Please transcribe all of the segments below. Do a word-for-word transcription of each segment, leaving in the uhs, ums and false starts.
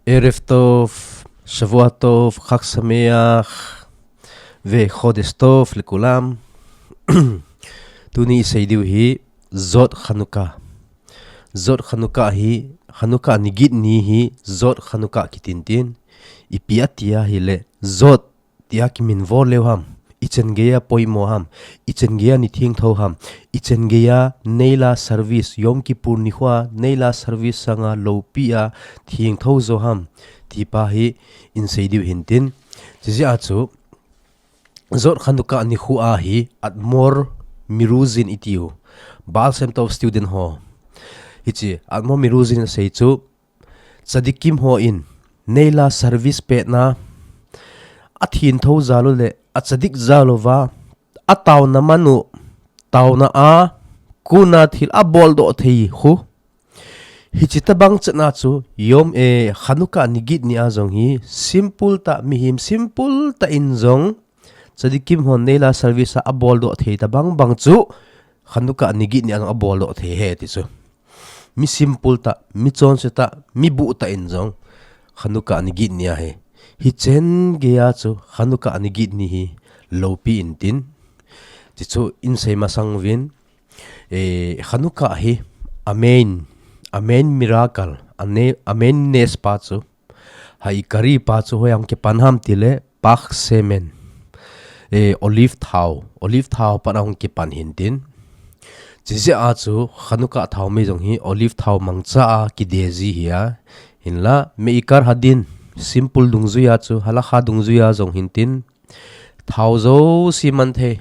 ערב טוב, שבוע טוב, חג שמח וחודש טוב לכולם. Tuni i sei diu hi Zot Chanukah. Zot Chanukah hi, Chanukah ni get ni hi Zot Chanukah kitin tin. Ipi ati ahile Zot tia kiminvo leu ham, i changei a poimo ham, i changei a ni thengtho ham, i changei a neila service, Yom Kippur nikho a neila service sanga lopi a thengtho jo ham, ti pa hi i sei diu hin tin. Chijeh a chu, Zot Chanukah nikho a hi Admor Miruzin i tiu, Baal Shem Tov student ho. Hiche Admor Miruzin in asei chu, Tzaddikim hon neila service pehna, a thengtho jal u le a tzaddik jal uva, a taona man u, taona a, kona thil a boldoh thei khu. Hiche tabang chan a chu, Yom, eh, Chanukah ni get ni a jong hi, simple tah, mihem simple tah in jong, Tzaddikim hon neila service a, a boldoh thei tabang bang chu, Chanukah ni get ni a jong a boldoh thei ahi ti chu. Mi simple tah, mi chonse tah, mi buh tah in jong, Chanukah ni get ni ahi. Hicheng gei a chu, Chanukah ni get ni hi, lopi in tin. Ti chu i sei masang uvin, eh, Chanukah hi, a main, a main miracle, a ne-, a main nes pa chu, Ha'ikari pa chu hoiya hung kipan ham tile, Pach Shemen. Eh, olive thao. Olive thao pat a hung kipan hin tin. Chijeh a chu, Chanukah thao mei jong hi, olive thao mangcha a kide ji ahi a. Hinla, Me'ikar Hadin, simple dungjui a chu, halacha dungjui a jong hin tin. Thao jouse man thei.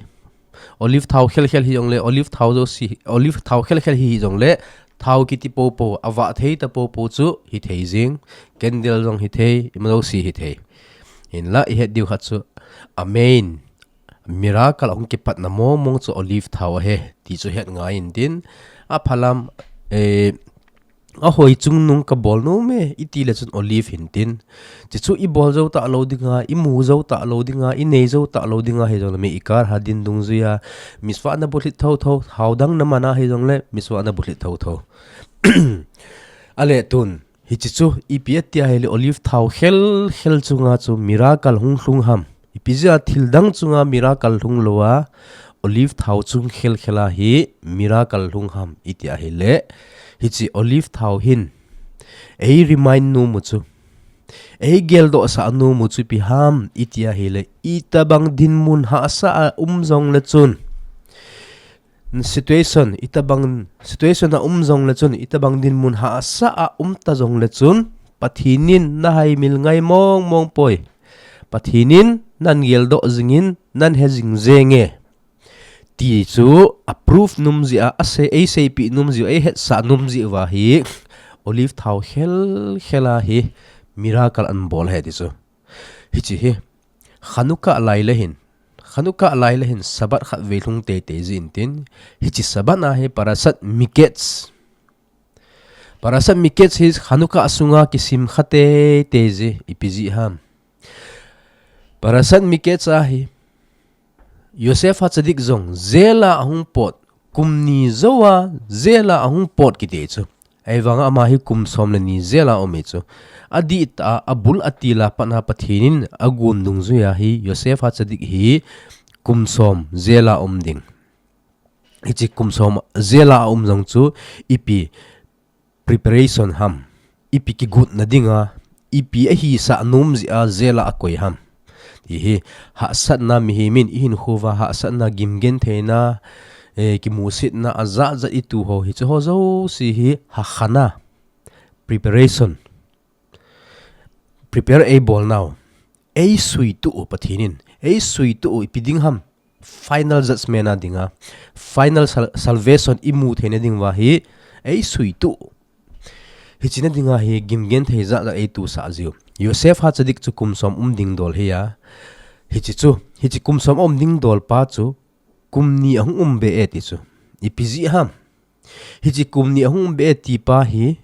Olive thao khel khel hi jong le, olive thao jouse, olive thao khel khel hi jong le, thao kiti popo, a vah thei ta popo chu hi thei jing, candle jong hi thei, ima jouse hi thei. Hinla i het diu khat chu, a main miracle a hung kipatna mong mong chu olive thao ahi, ti chu het ngai in tin, a phalam, eh, a hoi chungnung ka bol nom e, i ti le chun olive hin tin. Ti chu i bol jou ta lou ding a, i mu jou ta lou ding a, i nei jou ta lou ding a, hi jong le Me'ikar Hadin dungjui a, mitzvah na bulhit tho tho, thao dang na man a hi jong le, mitzvah na bulhit tho tho. A le tun, hiche chu, ipi ati ahile olive thao khel khel chunga chu miracle hung lhung ham. Ipi jeh a thil dang chunga miracle lhung lou a, olive thao chung khel khel a hi miracle lhung ham i ti ahile, hiche olive thao hin ei remind nom u chu, ei geldoh sah nom u chu ipi ham i ti ahile, i tabang dinmun hahsa a um jong le chun, situation, i tabang situation a um jong le chun, i tabang dinmun hahsa a um ta jong le chun, Pathen in na haimil ngai mong mong poi. Pathen in nan geldoh jing in, nan he jing jeng e. Ti chu a proof nom jeh a, a sei, ei seipeh nom jeh u, ei hetsah nom jeh uva hi, olive thao khel khel a hi miracle an bol ahi ti chu. Hiche hi, Chanukah lai le hin, Chanukah lai le hin Sabbath khat vei lhung tei tei jin tin, hiche Sabbath a hi Parashat Miketz. Parashat Miketz hi Chanukah sunga kisim kha tei tei ji, ipi jeh ham. Parashat Miketz a hi, Yosef HaTzadik jong jail a ahung pot, kum ni jou a jail a ahung pot kiti chu. Ahivang a ama hi kum som le ni jail a um e chu. Adih tah a, abul atil a pat a Pathen in agon dungjui a hi Yosef HaTzadik hi kum som jail a um ding. Hiche kum som jail a aum jong chu ipi preparation ham, ipi kigotna ding a, ipi ahisah nom jeh a jail a akoi ham. Ti hi, hahsatna mihem in i hinkho uva hahsatna, gimgentheina, eh, kimusitna ajat jat i toh u, hiche ho jouse hi hahsatna, preparation. Prepare ei bol nau. Ei suituh u Pathen in. Ei suituh u ipi ding ham. Final judgment a ding a. Final sal-, salvation i mu theina ding uva hi. Ei suituh u. Hiche na ding a hi gimgenthei jat jat ei tosah jiu. Yosef HaTzadik chu kum som um ding dol ahi a. Hiche chu, hiche kum som um ding dol pa chu, kum ni ahung um be e ti chu. Ipi jeh ham. Hiche kum ni ahung um be e ti pa hi,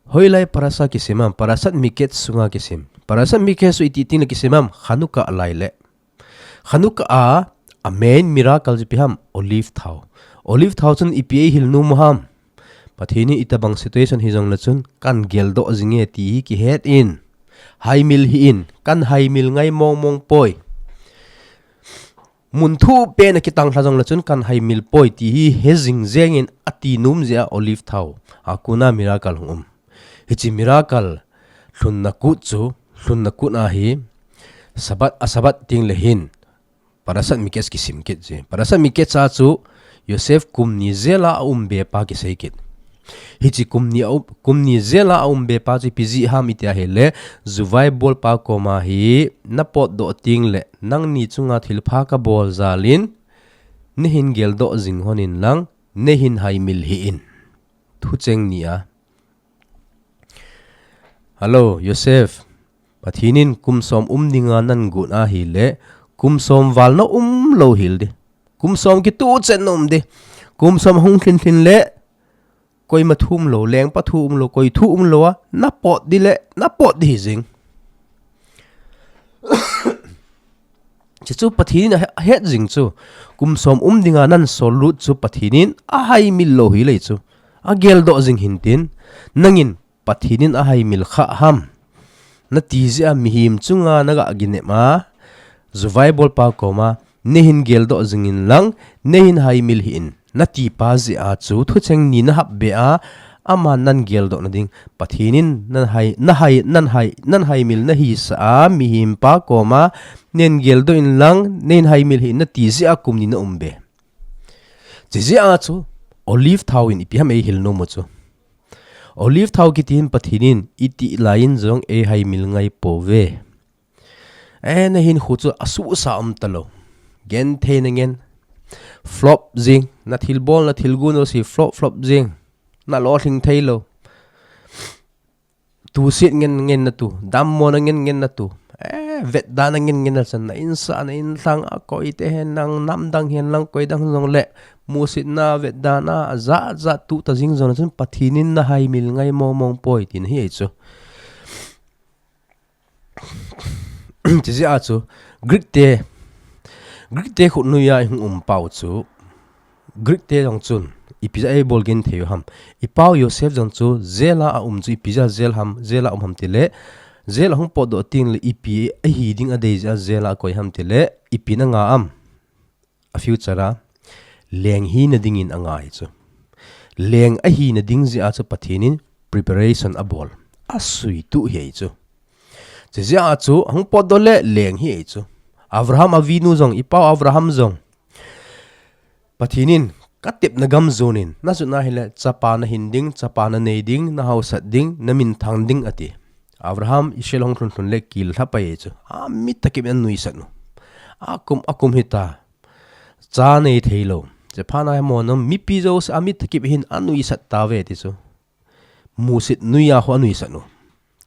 hoilai parasha kisim ham, Parashat Miketz sunga kisim. Parashat Miketz chu iti teng le kisim ham, Chanukah lai le. Chanukah a, a main miracle chu ipi ham, olive thao. Olive thao chun ipi eihil nom u ham. Pathen in itabang situation hi jong le chun, kan geldoh jing e ti hi kihet in. Haimil hih in, kan haimil ngai mong mong poi. Mun thupen a kitang lha jong le chun kan haimil poi ti hi he jing jeng in ati nom jeh a Olive thao a kona miracle hung um. Hiche miracle lhunna kut chu, lhunna kut a hi Sabbath, a Sabbath teng le hin Parashat Miketz kisim kit chu. Parashat Miketz a chu Yosef kum ni jail a a um be pa kisei kit. Hiche kum ni a um, kum ni jail a a um be pa chu ipi jeh ham iti a hile, juvai bol pa koma hi na potdoh teng le nangni chunga thilpha ka bol jal in, nei hin geldoh jing hon in lang, nei hin haimil hih in. Thucheng ni a. Hello, Yosef. Pathen in kum som um dinga nan got a hile, kum som val na um lou hel di. Kum som kituh chen na um di. Kum som hung lhin lhin le, koima thu um lou, lengpa thu um lou, koi thu um lou a, na pot di le, na pot di hi jing. Chuchu Pathen in a het jing chu. Kum som um dinga nan sol lut chu Pathen in a haimil lou hel e chu. A geldoh jing hinte. Nangin Pathen in a haimil kha ham. Na ti jeh a mihem chunga na ga ginep a. Juvai bol pa koma, nei hin geldoh jing in lang, nei hin haimil hih in. Na ti pa jeh a chu thucheng ni na hap be a, aman nan geldoh na ding. Pathen in nan hai, na hai, nan hai, nan haimil na hisah a, mihem pa koma, nei hin geldoh in lang, nei hin haimil hih in na ti jeh a kum ni na um be. Chuche jeh a chu, Olive thao in ipi ham ei hil nom u chu. Olive thao kiti hin Pathen in iti lai in jong ei haimil ngai pouve. Eh, na hinkho chu asuhsa um talou. Genthei na ngen. Flop jing. Na thilbol, na thilgon jouse flop, flop jing. Na lolhing thei lou. Tusit ngen, ngen na tu. Dammo na ngen, ngen na tu. Eh, vetda na ngen, ngen na chan. Na insah, na inlhang a koi te hen lang, namdang hen lang, koi dang jong le. Musitna, vetda na, ajat, jat tu ta jing jong le chun Pathen in na haimil ngai mong mong poi, tin hi ei chu. Chuche jeh a chu, Greek te, Greek te khut nui a i hung um pau chu, Greek te jong chun, ipi jeh a ei bol genthei u ham. I pau Yosef jong chu, jail a a um chu, ipi jeh a jail ham, jail a um ham ti le, jail a hung potdoh teng le, ipi ahi ding a dei jeh a jail a a koi ham ti le, ipi na nga am. A future a, leng hina dingin a ngai chu. Leng ahina ding jeh a chu Pathen in preparation a bol. A suituh hi ei chu. Chuche jeh a chu, hung potdoh le leng hi ei chu. Abraham Avinu jong, i pau Abraham jong. Pathen in, ka tepna gam jon in, na jot na hile, chapa na hin ding, chapa na nei ding, na hausat ding, na minthang ding ati. Abraham, Israel hung lhun lhun le kil lha pai ei chu. A mit thakip in a nuisat u. A kum, a kum hita. Cha nei thei lou. Chephat na hi mo na mipi jouse a mit thakip hin a nuisat tave ti chu. Musit nui a ho a nuisat u.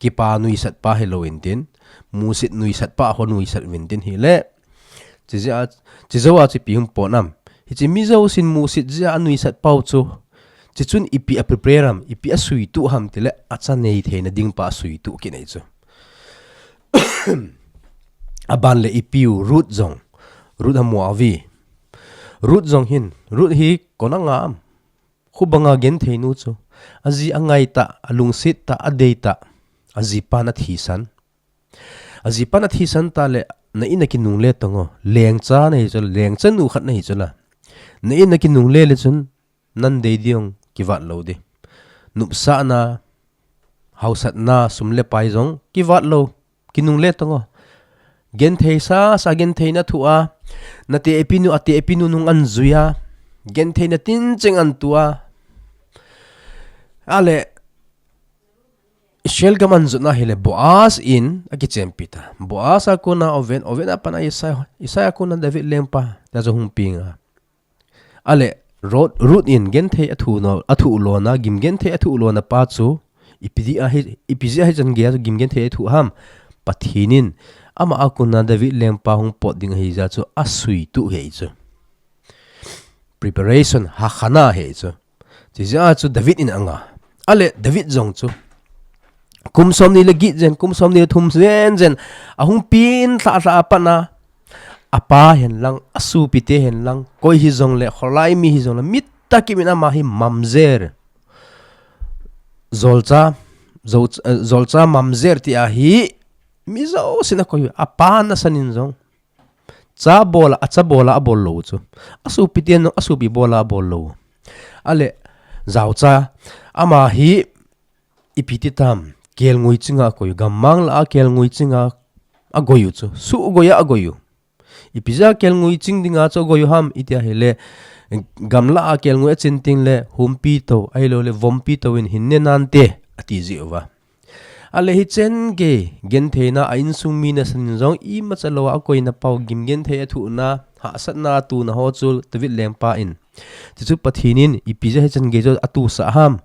Kipa nuisat pa hi lou intin. Musit nuisat pa ho nuisat u intin hile. Chuche jeh a, chuche jou a chu ipi hung pon am. Hiche mi jousen musit jeh a nuisat pau chu. Chuchun ipi a prepare am, ipi a suituh ham ti le a cha nei theina ding pa a suituh kit ei chu. A ban le i piu Ruth jong. Ruth a Moavi. Ruth jong hin. Ruth hi koi a nga am. Khu banga genthei nu chu. A ji a ngai ta, a lungset ta, a dei ta. A jipan a thisan. A jipan a thisan ta le na in a kinungle tang o. Lengcha nei chu, lengcha nu khat nei chu la. Na in a kinungle le chun nan dei ding kivat lou di. Nopsahna, hausatna, sum le pai jong kivat lou. Kinungle tang o. Genthei sasa, gentheina thu a. Na te epi nu, a te epi nu nung an jui a. Gentheina tincheng an tu a. Ale, Israel gam an jot na hile Boaz in a kichenpi ta. Boaz a kona Obed, Obed a pat a Isai, Isai a kona David lengpa, tia chu hung peng a. Ale, Ruth, Ruth in genthei a thuh no, a thuh lona, gim genthei a thuh lona pa chu, ipi jeh a hi, ipi jeh a hichan gei a chu gim genthei a thuh ham. Pathen in, ama a kona David lengpa hung pot ding ahi jeh a chu, a suituh hi ei chu. Preparation, hakana hi ei chu. Chuche jeh a chu David in a nga. Ale David jong chu. Kum somni le get jen, kum somni le thum jen jen. A hung peng lhah lhah a pat a. A pa hen lang, a sopi te hen lang. Koi hi jong le, kholai mi hi jong le. Mit thakip in ama hi mamzer. Jolcha, jol, eh, jolcha mamzer ti a hi. Mi jousen akoi u, apa nasan in jong. Cha bola, acha bola abol lou chu. Asopi ten jong, asopi bola abol lou. Ale, jaocha, ama hi ipi ti tam, kelngoi chinga akoi u, gammang lah a kelngoi chinga agoi u chu. Sugoi a agoi u. Ipi jeh a kelngoi ching dinga chu agoi u ham, iti ahile, gamlah a kelngoi achin teng le, humpi tou, ahilou le, vompi tou in hin ne nante, ati jeh uva. Ale hichan gei, gentheina a insung mi nasan in jong imacha lou a akoina pau, gim genthei athuhna, hahsatna atuna ho chu David lengpa in. Chuchu Pathen in, ipi jeh a hichan gei chu atusah ham,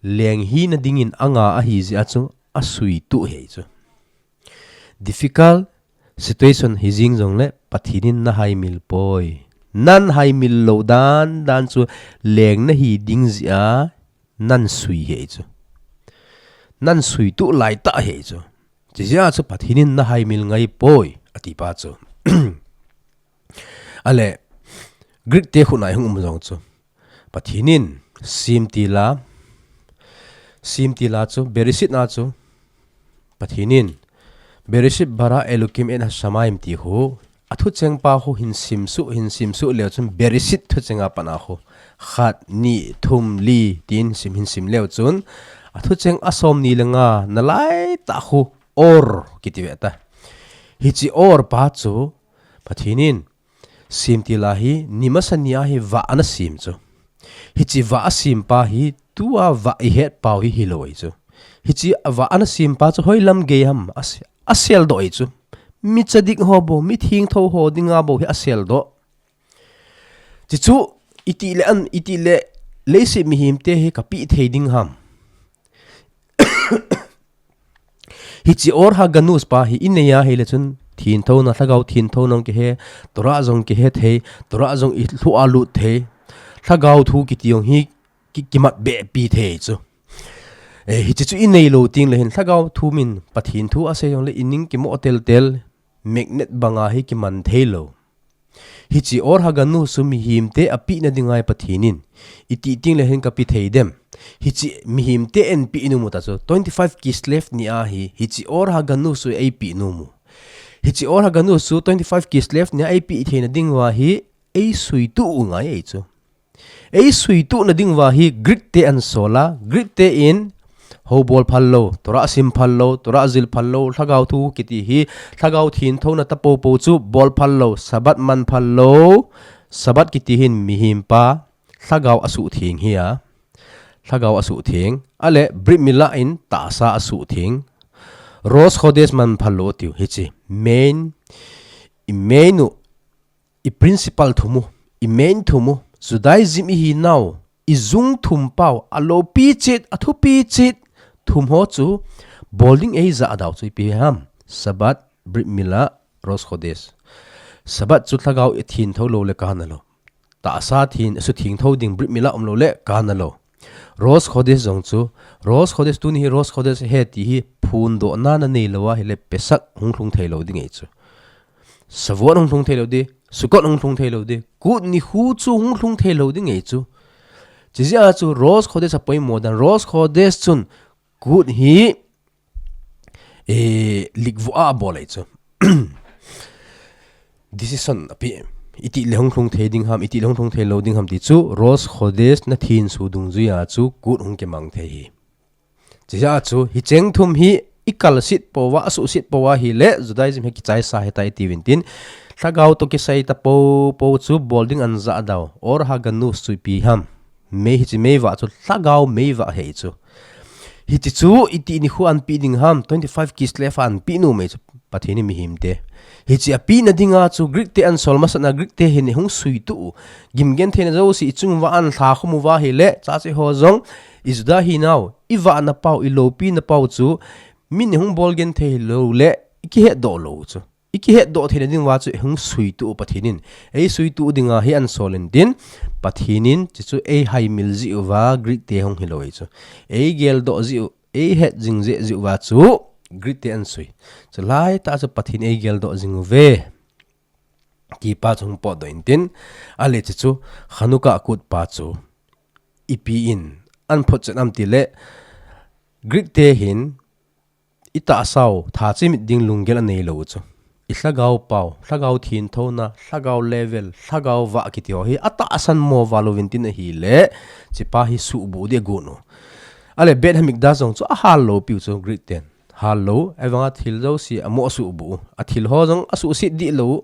leng hina dingin anga ahi jeh a chu, asuituh ahi chu. Difficult situation hijing jongle Pathen in nahaimil poi. Nahaimil lou dan dan chu leng nahi ding jeh a nasui ahi chu. Nasuituh laitah ahi chu. Chijeh a chu Pathen in nahaimil ngai poi, ati pa chu. Ale, Greek te khut na ihung um jong chu. Pathen in, semtil a, semtil a chu, Bereshit na chu. Pathen in, Bereshit bara Elokim et hashamayim ti khu. Athucheng pa khu hin simsuh, hin simsuh leu chun Bereshit thucheng a pat a khu. Khat, ni, thum, li, tin sim hin sim leu chun. Athucheng asom ni le nga, nalaitah khu Or kiti ve ta. Hiche Or pa chu, Pathen in, semtil a hi, ni masa ni a hi vah ana sem chu. Hiche vah asem pa hi, tua vah ihet pau hi hilou ahi chu. Hiche vah ana sem pa chu hoilam gei ham, ase-, aseldoh ahi chu. Mi tzadik ho bou, mi thengtho ho dinga bou hi aseldoh. Chuchu, itile an, itile leiset mihem te hi kapeh thei ding ham. Hiche Or HaGanuz pa hi inei a ahile chun thengtho na, lhagao thengtho na jong kihe, Torah jong kihe thei, Torah jong ilhuh a lut thei, lhagao thu kiti jong hi ki, kimat be pi thei chu. Eh, hiche chu inei lou teng le hin lhagao thu min Pathen thu asei jong le ining kimo tel tel, magnet banga hi kiman thei lou. Hiche Or HaGanuz chu mihem te apeh na dinga hi Pathen in. Iti teng le hin kapeh thei dem. Hiche mihem te eipeh nom u ta chu. Twenty-five Kislev ni a hi. Hiche Or HaGanuz chu eipeh nom u. Hiche Or HaGanuz chu twenty-five Kislev ni a eipeh thei na ding uva hi. Eisuituh u ngai ahi chu. Eisuituh na ding uva hi Greek te ansol a, Greek te in hou bol phal lou, Torah sim phal lou, Torah jil phal lou, lhagao thu kiti hi, lhagao thengtho na ta popo chu bol phal lou, Sabbath man phal lou, Sabbath kiti hin mihem pa, lhagao asuhtheng hi a, lhagao asuhtheng, ale Brit Milah in tahsa asuhtheng, Rosh Chodesh man phal lou tiu, hiche, main, i main u, i principle thum u, i main thum u, Judaism ihi nau, i jung thum pau, alopi chet, athupi chet, thum ho chu, bol ding eija dau chu ipi ham, Sabbath, Brit Milah, Rosh Chodesh. Sabbath chu lhagao ithengtho lou le kana lou. Tahsa theng, asuthengtho ding Brit Milah umlou le kana lou. Rosh Chodesh jong chu, Rosh Chodesh tuni hi Rosh Chodesh ahi ti hi phondohna nanei lou ahile Pesach hung lhung thei lou ding ahi chu. Shavuot hung lhung thei lou ding, Sukkot hung lhung thei lou ding, Kut nikho chu hung lhung thei lou ding ahi chu. Chijeh a chu Rosh Chodesh apoimo dan, Rosh Chodesh chun Kut hi, eh, likvuh a abol ahi chu. Decision api, iti le hung lhung thei ding ham, iti le hung lhung thei lou ding ham ti chu, Rosh Chodesh nathenso dungjui a chu Kut hung kimang thei hi. Chijeh a chu, hicheng thum hi ikalsit pouva, asuhset pouva ahile, Judaism hi kichaisa ahitai iti uvin tin, lhagao toh kisai ta popo chu bol ding ahin jah dau, Or HaGanuz chu ipi ham. Mei hiche meivah chu lhagao meivah ahi chu. Hiche chu iti nikho ahin peh ding ham, twenty-five Kislev ahin peh nom ahi chu Pathen in mihem te. Hiche apeh na dinga chu Greek te ahin sol masat na Greek te hin hung suituh u. Gim genthei na jouse ichung uva ahin lhakhum uva ahile, chache ho jong, i Juda hinau, ivah na pau, ilopi na pau chu, min hung bol genthei lou le, ikihetdoh lou chu. Ikihetdoh theina ding uva chu hung suituh u Pathen in. Eisuituh dinga hi ahin sol in tin, Pathen in, chuchu eihaimil jeh uva Greek te hung hilou ahi chu. Eigeldoh jeh u, eihet jing jeh, jeh uva chu Greek te ahin sui. Chulai tah chu Pathen eigeldoh jing uve. Ti pa chu hung potdoh in tin, ale chuchu Chanukah kut pa chu ipi in ahin photchet am tile, Greek te hin itahsau, tha chimit ding lunggel anei lou chu. I lhagao pau, lhagao thinthouna, lhagao level, lhagao vah kiti ho hi atahsan mo val uvin tin ahile, hichepa hi suhbuh ding agon u. Ale Beit Hamikdash jong chu ahal lou piu chu Greek ten. Hal lou, ahivanga thil jouse amoh suhbuh u. Athil ho jong asuhset dih lou,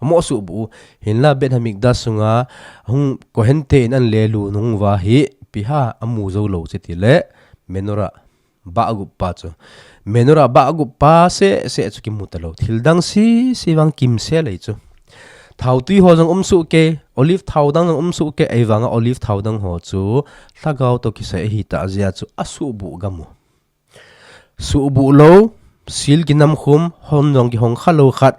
amoh suhbuh u. Hinla Beit Hamikdash sunga hung Kohen ten an lelu nung uva hi, ipi ham amu jou lou chu tile, menorah, bah gup pa chu. Menorah bah gup pa seh seh chu kimu talou. Thil dang sese vang kimsel ahi chu. Thaotui ho jong um soh kei, olive thao dang jong um soh kei, ahivanga olive thao dang ho chu lhagao toh kisai ahitah jeh a chu asuhbuh gam u. Suhbuh lou, sil kinamkhum, hon jong kihong khalou khat.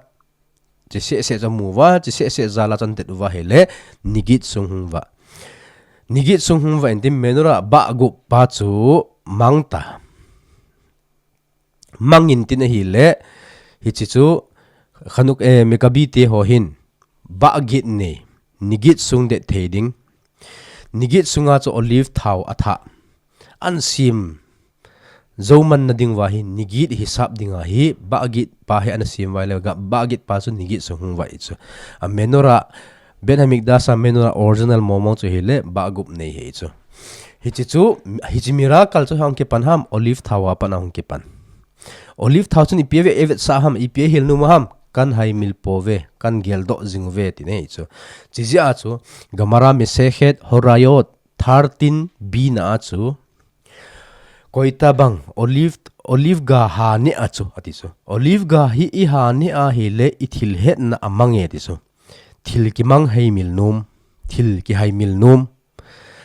Hiche seh seh chu amu uva, hiche seh seh jal a chu ahin det uva ahile, Nigid sung hung uva. Nigid sung hung uva in tin menorah bah gup pa chu mang ta. Mang in tin ahile, hiche chu Chanuk-, eh, Maccabee te ho hin, bah git nei, Nigid sung det thei ding. Nigid sunga chu olive thao athah. An sem jou man na ding uva hi, Nigid hisap dinga hi, bah git pa hi ana sem uva ahile, ga-, bah git pa chu Nigid sung hung uva ahi chu. A menorah, Beit Hamikdash a menorah original mong mong chu ahile, bah gup nei ahi chu. Hiche chu, hiche miracle chu ahung kipan ham, olive thao a pat ahung kipan. Olive thao chun ipi ave, avetsah ham, ipi ahil nom u ham, kahin haimil pouve, kahin geldoh jing uve, ti ahi chu. Hiche jeh a chu, Gemara Masechet Horayot thirteen B na a chu, koitabang olive, olive ga ha neh a chu, ati chu. Olive ga hi i ha neh ahile i thil hetna amang e ti chu. Thil kimang haimil nom, thil kihaimil nom.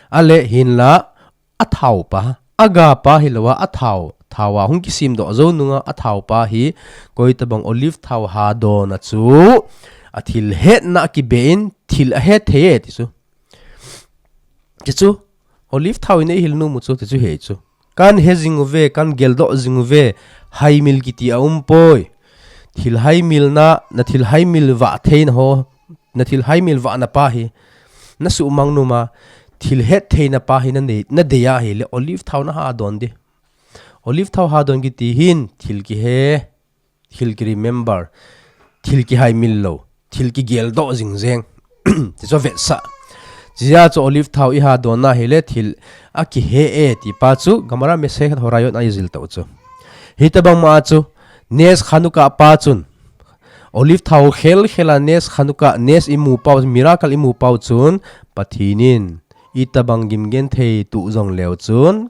Ale hinla, athao pa, aga pa hilou a, athao, thao a hung kisem doh jou nunga, athao pa hi, koitabang olive thao ha don a chu, athil hetna akibe in, thil ahe thei e ti chu. Ti chu, olive thao in eihil nom u chu, ti chu ahi chu. Kahin he jing uve, kahin geldoh jing uve, haimil kiti aum poi. Thil haimil na, na thil haimil vah theina ho, na thil haimil vahna pa hi, na suhmang nom a, thil het theina pa hi na nei, na dei ahile, olive thao na ha don ding. Olive thao ha don kiti hin, thil kihe, thil ki remember, thil kihaimil lou, thil kigeldoh jing jeng. Ti chu avetsah. Hiche jeh a chu olive thao i ha don ahile thil akihe e ti pa chu Gemara Masechet Horayot a i jil tau chu. Hitabang ma chu Nes Chanukah pa chun olive thao khel khel a Nes Chanukah, Nes i mu pau, miracle i mu pau chun Pathen in itabang gimgenthei tuh jong leu chun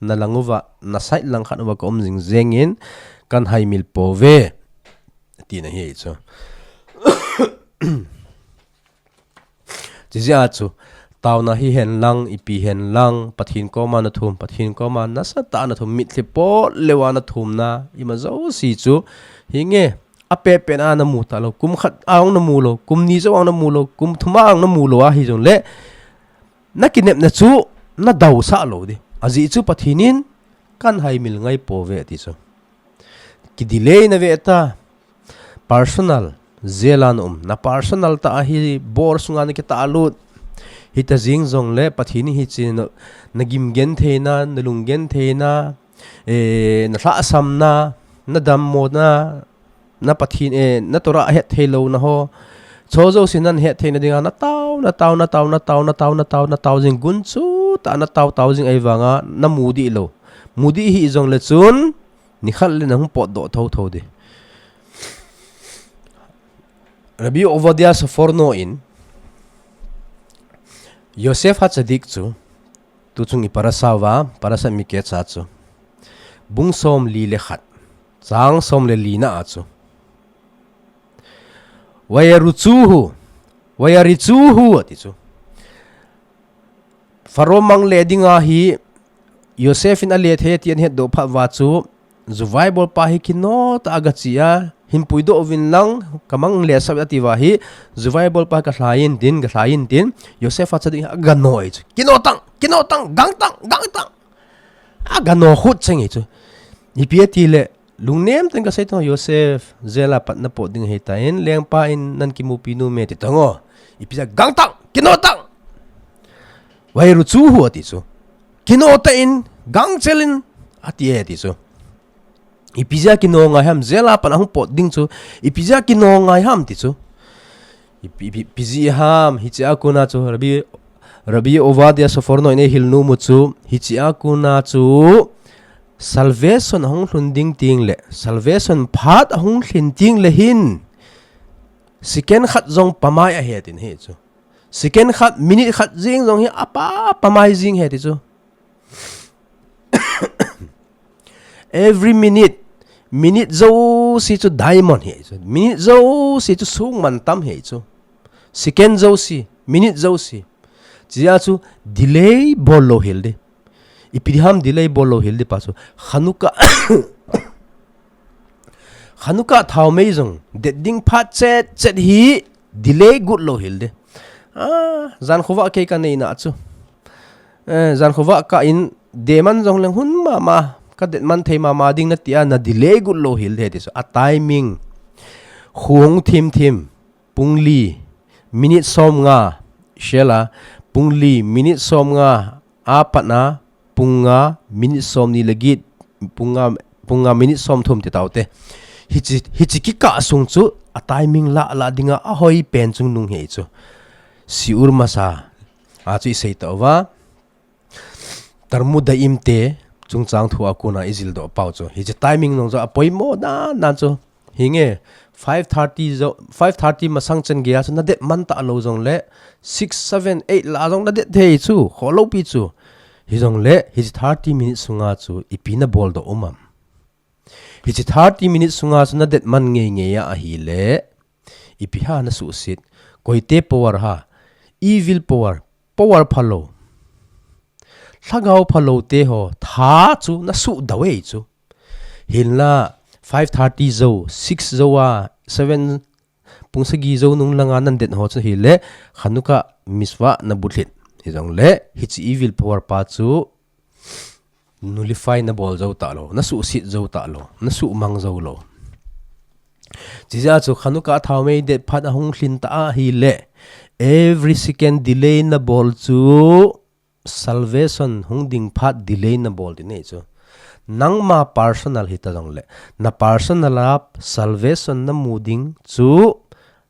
na lang uva, na side lang khat uva ka um jing jeng in, kahin haimil pouve. Tina ahi chu. Hiche jeh a chu, taona hihen lang, ipi hen lang, Pathen koma na thum, Pathen koma nasatah a na thum, mitlhi pot leuva na thumna, ima jouse chu, hinge, apet pet a na mu talou, kum khat a jong na mu lou, kum ni jou a jong na mu lou, kum thum a jong na mu lou ahi jongle, na kinepna chu na dausah lou ding. Ajeh chu Pathen in kahin haimil ngai pouve ati chu. Ki delay na ve ta. Personal jail a na um. Na personal tah a hi bor sunga na kitahlut. Hita jing jongle Pathen in hiche na, na gimgentheina, na lunggentheina, eh, na lhahsamna, na dammona, na Pathen, eh, na Torah ahet thei louna ho. Chojousen na het theina dinga, na tao, na tao, na tao jing gunchu tah a na tao, tao jing ahivanga, na mu dih lou. Mu dih hih jongle chun, nikhat le na hung potdoh thotho ding. Rabbi Ovadia Sforno in, Yosef HaTzadik chu, tuchung i parasha uva, Parashat Miketz a chu. Bung som li le khat, chang som le li na a chu. Vayarichuhu, vayarichuhu, ati chu. Pharaoh mang le dinga hi, Yosef in ale thei ti ahin hetdoh phat uva chu, juvai bolpa hi kino tah a aga che a, hin puidoh uvin lang, ka mang le sah ati uva hi, juvai bolpa hi ka lhai in tin, ka lhai in tin, Yosef HaTzadik hi aga no e chu. Kino tang, kino tang, gang tang, gang tang. Aga no khut cheng e chu. Ipi ati le, lungnem tah in ka sei tong, Yosef, jail a pat na pot ding ahi tan, lengpa in nan kimupi nom e ti tong o. Ipi jeh a gang tang, kino tang. Vayarichuhu ati chu. Kino tah in, gangchel in, ati e ati chu. Ipi jeh a kinong ngai ham, jail a pat ahung pot ding chu. Ipi jeh a kinong ngai ham ti chu. Ipi, ipi, ipi jeh ham, hiche a kona chu. Rabbi, Rabbi Ovadia Sforno in eihil nom u chu. Hiche a kona chu. Salvation ahung lhun ding teng le. Salvation phat ahung lhin teng le hin. Second khat jong pamai ahi tin ahi chu. Second khat, minute khat jeng jong hi apa, pamai jeng ahi ti chu. Every minute, minute jouse chu diamond ahi chu. Minute jouse chu song mantam ahi chu. Second jouse, minute jouse. Chujeh a chu delay bol lou hel ding. Ipi ham delay bol lou hel ding pa chu. Chanukah, Chanukah thaomei jong det ding phat chet chet hi delay got lou hel ding. Ah, jan khovah kei kanei na chu. Eh, jan khovah kah in det man jong leng hun mama, kadet man thei mama ding nati a, na delay got lou hel ding ti chu. A timing. Khu hung thim thim. Pung li, minute som nga, shela, pung li, minute som nga, a pat na, pung nga, minute som ni le get, pung nga, pung nga, minute som thum ti tau te. Hiche, hiche kikah sung chu, a timing la, la dinga, ahoi pen chungnung ahi chu. Shiur masa, a chu isei tauva. Talmud Daim te chungchang thu a kona ijil doh pau chu. Hiche timing jong chu apoimo dan dan chu. Hinge five thirty jo, five thirty masang chen geiya chu nadet man talou jong le six, seven, eight lah jong nadet thei chu. Kholoupi chu. Hijong le hiche thirty minutes sunga chu ipi nabol doh um am. Hiche thirty minutes sunga chu nadet man ngei ngei a ahile. Ipi ha nasuhset. Koite power ha. Evil power. Power phalou. Lhagao phalou te ho. Tha chu nasuh doh e chu. Hinla five thirty jo, six jo a, seven pung sagi jo nung langa nadet ho chu hile. Chanukah mitzvah nabulhit. Hijong le, hiche evil power pa chu nullify nabol jou talou, nasuhset jou talou, nasuhmang jou lou. Chujeh a chu Chanukah thaomei det phat ahung lhin ta ahile, every second delay nabol chu salvation hung ding phat delay nabol ti nei chu. Nangma personal hita jong le, na personal a salvation namu ding chu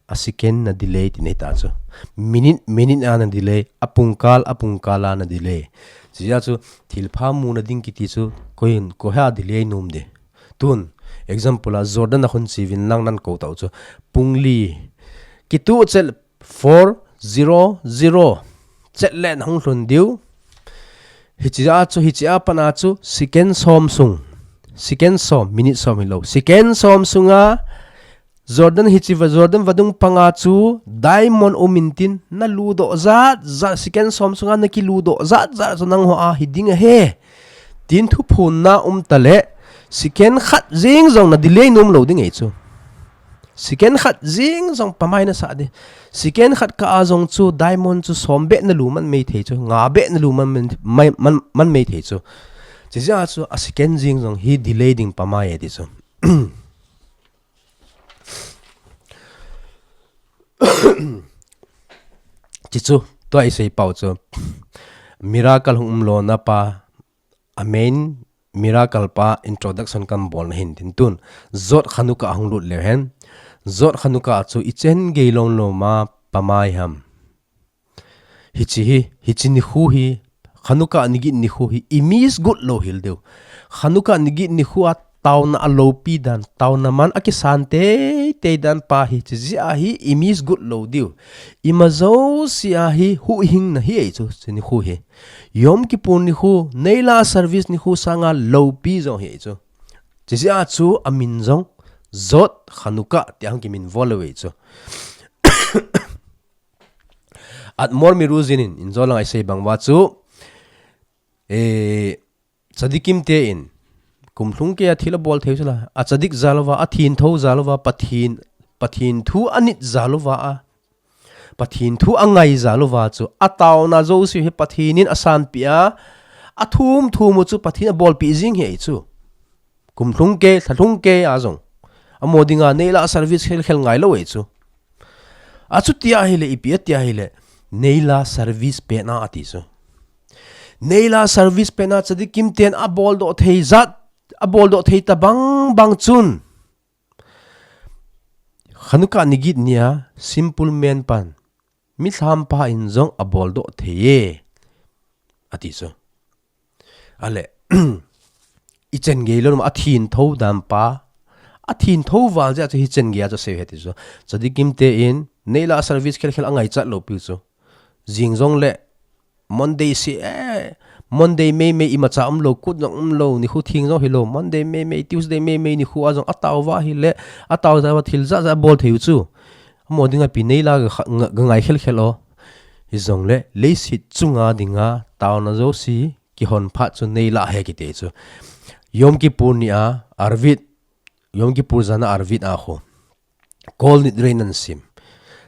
a second na delay ti nei ta chu. Minute, minute a na delay, a pungkal, a pungkal a na delay. Chujeh a chu thilpha muna ding kiti chu, koiin, koi ha delay nom ding. Tun, example a Jordan a khun cheuvin lang nan kou tau chu. Pung li, kitu chel four zero zero. Chet le nahung lhun diu. Hiche a chu, hiche a pat a chu, second som sung. Second som, minute som hilou. Second som sunga, Jordan hiche va, Jordan vadung panga chu diamond um intin nalu doh jat jat, second som sunga nakilu doh jat jat chu nangho a hi ding ahi. Tin thuphon na um tale, second khat jeng jong na delay nom lou ding ahi chu. Second khat jeng jong pamai nasah ding. Second khat kah a jong chu diamond chu som beh nalu man mei thei chu, nga beh nalu man, man, man, man, man mei thei chu. Chujeh a chu a second jeng jong hi delay ding pamai e ti chu. Chuchu, tua isei pau chu. Miracle hung um lona pa, a main miracle pa introduction kan bolna hin tin tun. Jot Chanukah ahung lut leu hen. Jot Chanukah chu ichen gei lom loma pamai ham. Hiche hi, hiche nikho hi, Chanukah nigit nikho hi, i miss got lou hel diu. Chanukah nigit nikho a taona a loupi dan, taona man a kisan teitei dan pa hi, chujeh a hi, i miss got lou diu. Ima jouse a hi, huhhingna hi ahi chu, hiche nikho hi. Yom Kippur nikho, neila service nikho sanga loupi jong hi ahi chu. Chujeh a chu, amin jong, Jot Chanukah, tia hung kiminvo lou ahi chu. Admor Miruzin in, in jo lang a isei bang uva chu, eh, tzadikim te in, kum lhung kei a thil abol thei chu la, a tzadik jal uva, a thintho jal uva, Pathen, Pathen thu anit jal uva a, Pathen thu angai jal uva chu, a taona jouse hi Pathen in asanpeh a, a thum thum u chu Pathen abolpeh jing hi ahi chu. Kum lhung kei, lha lhung kei a jong. Amo dinga neila service khel khel ngai lou ahi chu. Achuti ahile, ipi ati ahile, neila service pena ati chu. Neila service pena tzadikim ten abol doh thei jat, Abol doh thei ta bang bang chun. Chanukah ni git nia simple man pan, mi lham pa in jong abol doh thei e, ati chu. Ale, i chen gei lou ma, a thin tho dan pa, a thin tho val jeh a chu hi chen gei a chu sei u ahi ti chu. Chadikim te in, neila service khel khel a ngaichat lou piu chu. Jing jong le, Monday si e, Monday mei mei imacha umlou, kut jong umlou, nikho theng jong hilou, Monday mei mei, Tuesday mei mei nikho a jong a tao va hile, a tao ja va thil ja ja bol thei u chu. Amo dinga pi neila ga, ga, ga ngai khel khel o. Hi jong le, leiset chunga dinga, taona jouse, kihon phat chu neila ahi kiti chu. Yom Kippur ni a, Arvit, Yom Kippur jan a Arvit a khu. Kol nit rei nan sim.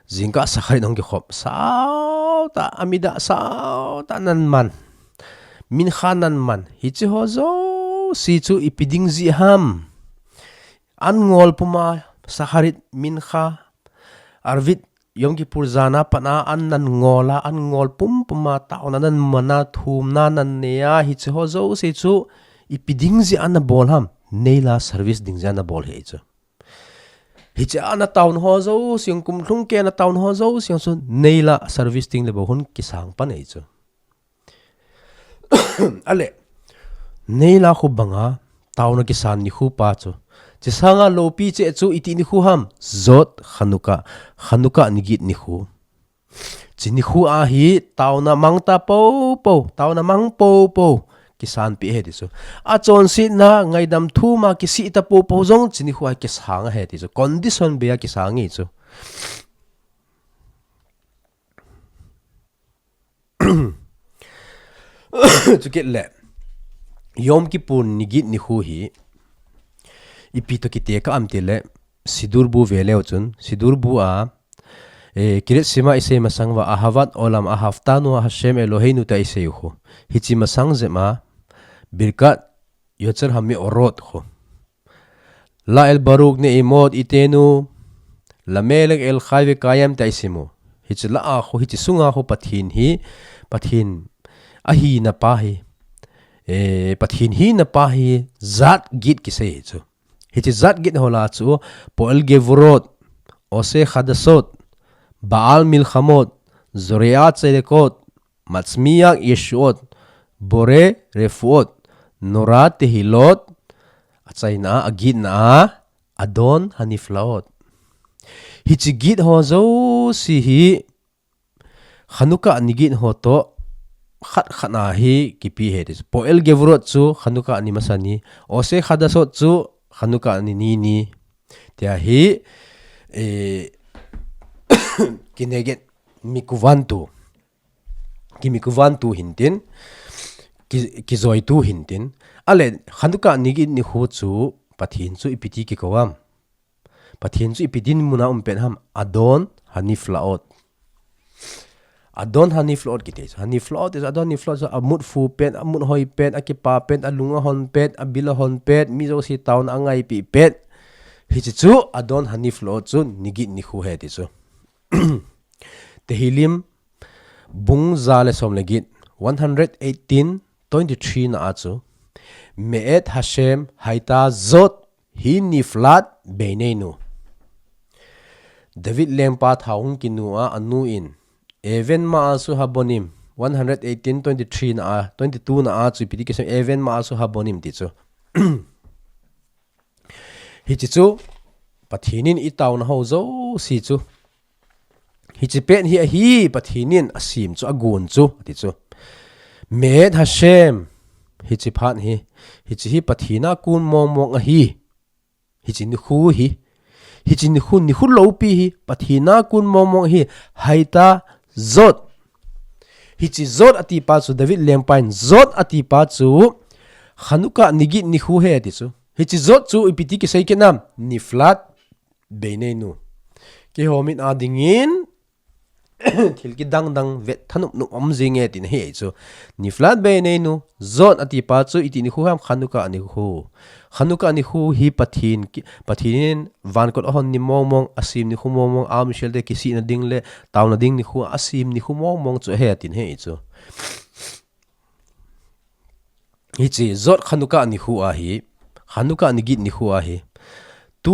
Jingkah Shacharit hung kikhop. Sao ta, Amida sao ta nan man. Mincha nan man. Hiche ho jouse chu ipi ding jeh ham. An ngol puma Shacharit, Mincha, Arvit, Yom Kippur jan a pat a an nan ngol a, an ngol pum puma taona nan man a, thumna nan nei a, hiche ho jouse chu ipi ding jeh a na bol ham. Neila service ding jeh a na bol ahi chu. Hiche a na taona ho jouse, kum lhung kei a na taona ho jouse chu neila service ding le bou hung kisang pan ahi chu. Ale, neila khu banga taona kisan nikho pa chu. Hiche sanga loupi cheh chu iti nikho ham, Zot Chanukah, Chanukah ni git nikho. Hiche nikho a hi taona mang ta pou pou, taona mang pou pou kisan pi ahi ti chu. Achonsetna ngaidam thum a kisih ta pou pou jong hiche nikho a kisang ahi ti chu. Condition bei a kisang ahi chu. Chukit le, Yom Kippur ni git nikho hi, ipi toh kitekah am ti le, Siddur bu ve leu chun, Siddur bu a, eh, Kriyat Shema i sei masang uva, Ahavat Olam, Ahavta nu Hashem Eloheinu ta i sei u khu. Hiche masang jep a, Birkat Yotzer Hama'orot khu. La'el Baruk Ne'imot Itenu, Lamelech El Chai Vekayem ta i sim u. Hiche la a khu, hiche sunga khu Pathen hi, Pathen ahina pa hi, eh, Pathen hina pa hi, zat git kisei hi chu. Hiche zat git ho la chu, Po'el Gevurot, Oseh Chadashot, Ba'al Milchamot, Zore'a Tzedekot, Matzmiach Yeshuot, Boreh Refuot, Noreh Tehilot, achaina a, agitna a, Adon Haniflaot. Hiche git ho jouse hi, Chanukah ni git ho toh, khat khat a hi kipe ahi ti chu. Po'el Gevurot chu Chanukah ni masa ni, Oseh Chadashot chu Chanukah ni ni ni. Tia hi, eh, kineged mikuvantu. Kimikuvantu hintin, ki, kijoitu hintin. Ale, Chanukah ni git nikho chu, Pathen chu ipi ti kikou am. Pathen chu ipi dinmun a um pen ham, Adon Haniflaot. Adon Haniflaot kiti chu. Haniflaot is Adon Haniflaot chu amut fu pen, amut hoi pen, akipa pen, alung ahon pen, abil ahon pen, mi jouse taona angaipi pen. Hiche chu Adon Haniflaot chu ni git nikho ahi ti chu. Tehillim bung ja le som le git, one hundred eighteen, twenty-three na a chu, Me'et Hashem haita zot hi niflat beineinu. David lengpa thao hung kinu a, anu in, Even ma'asu habonim, one hundred eighteen, twenty-three na a, twenty-two na a chu ipi ti kisei, Even ma'asu habonim ti chu. Hiche chu, Pathen in i taona ho jouse chu. Hiche pen hi ahi, Pathen in asem chu, agon chu, ati chu. Me'et Hashem, hiche phat hi, hiche hi Pathen a kon mong mong ahi. Hiche nikho hi, hiche nikho, nikho loupi hi, Pathen a kon mong mong ahi, haita zot. Hiche zot ati pa chu, David lengpa in zot ati pa chu, Chanukah ni git nikho ahi ti chu. Hiche zot chu ipi ti kisei kit nam, niflat beineinu. Keiho mit a dingin, thil kidang dang vet thanop nop um jing e ti ahi chu. Niflat beineinu, zot ati pa chu iti nikho ham, Chanukah nikho. Chanukah nikho hi Pathen ki, Pathen in van kot ahon ni mong mong, asem nikho mong mong, Am Israel te kisihna ding le, taona ding nikho, asem nikho mong mong chu ahi ti ahi chu. Hiche zot Chanukah nikho a hi, Hanukkah nigit nikho ahi. Tu,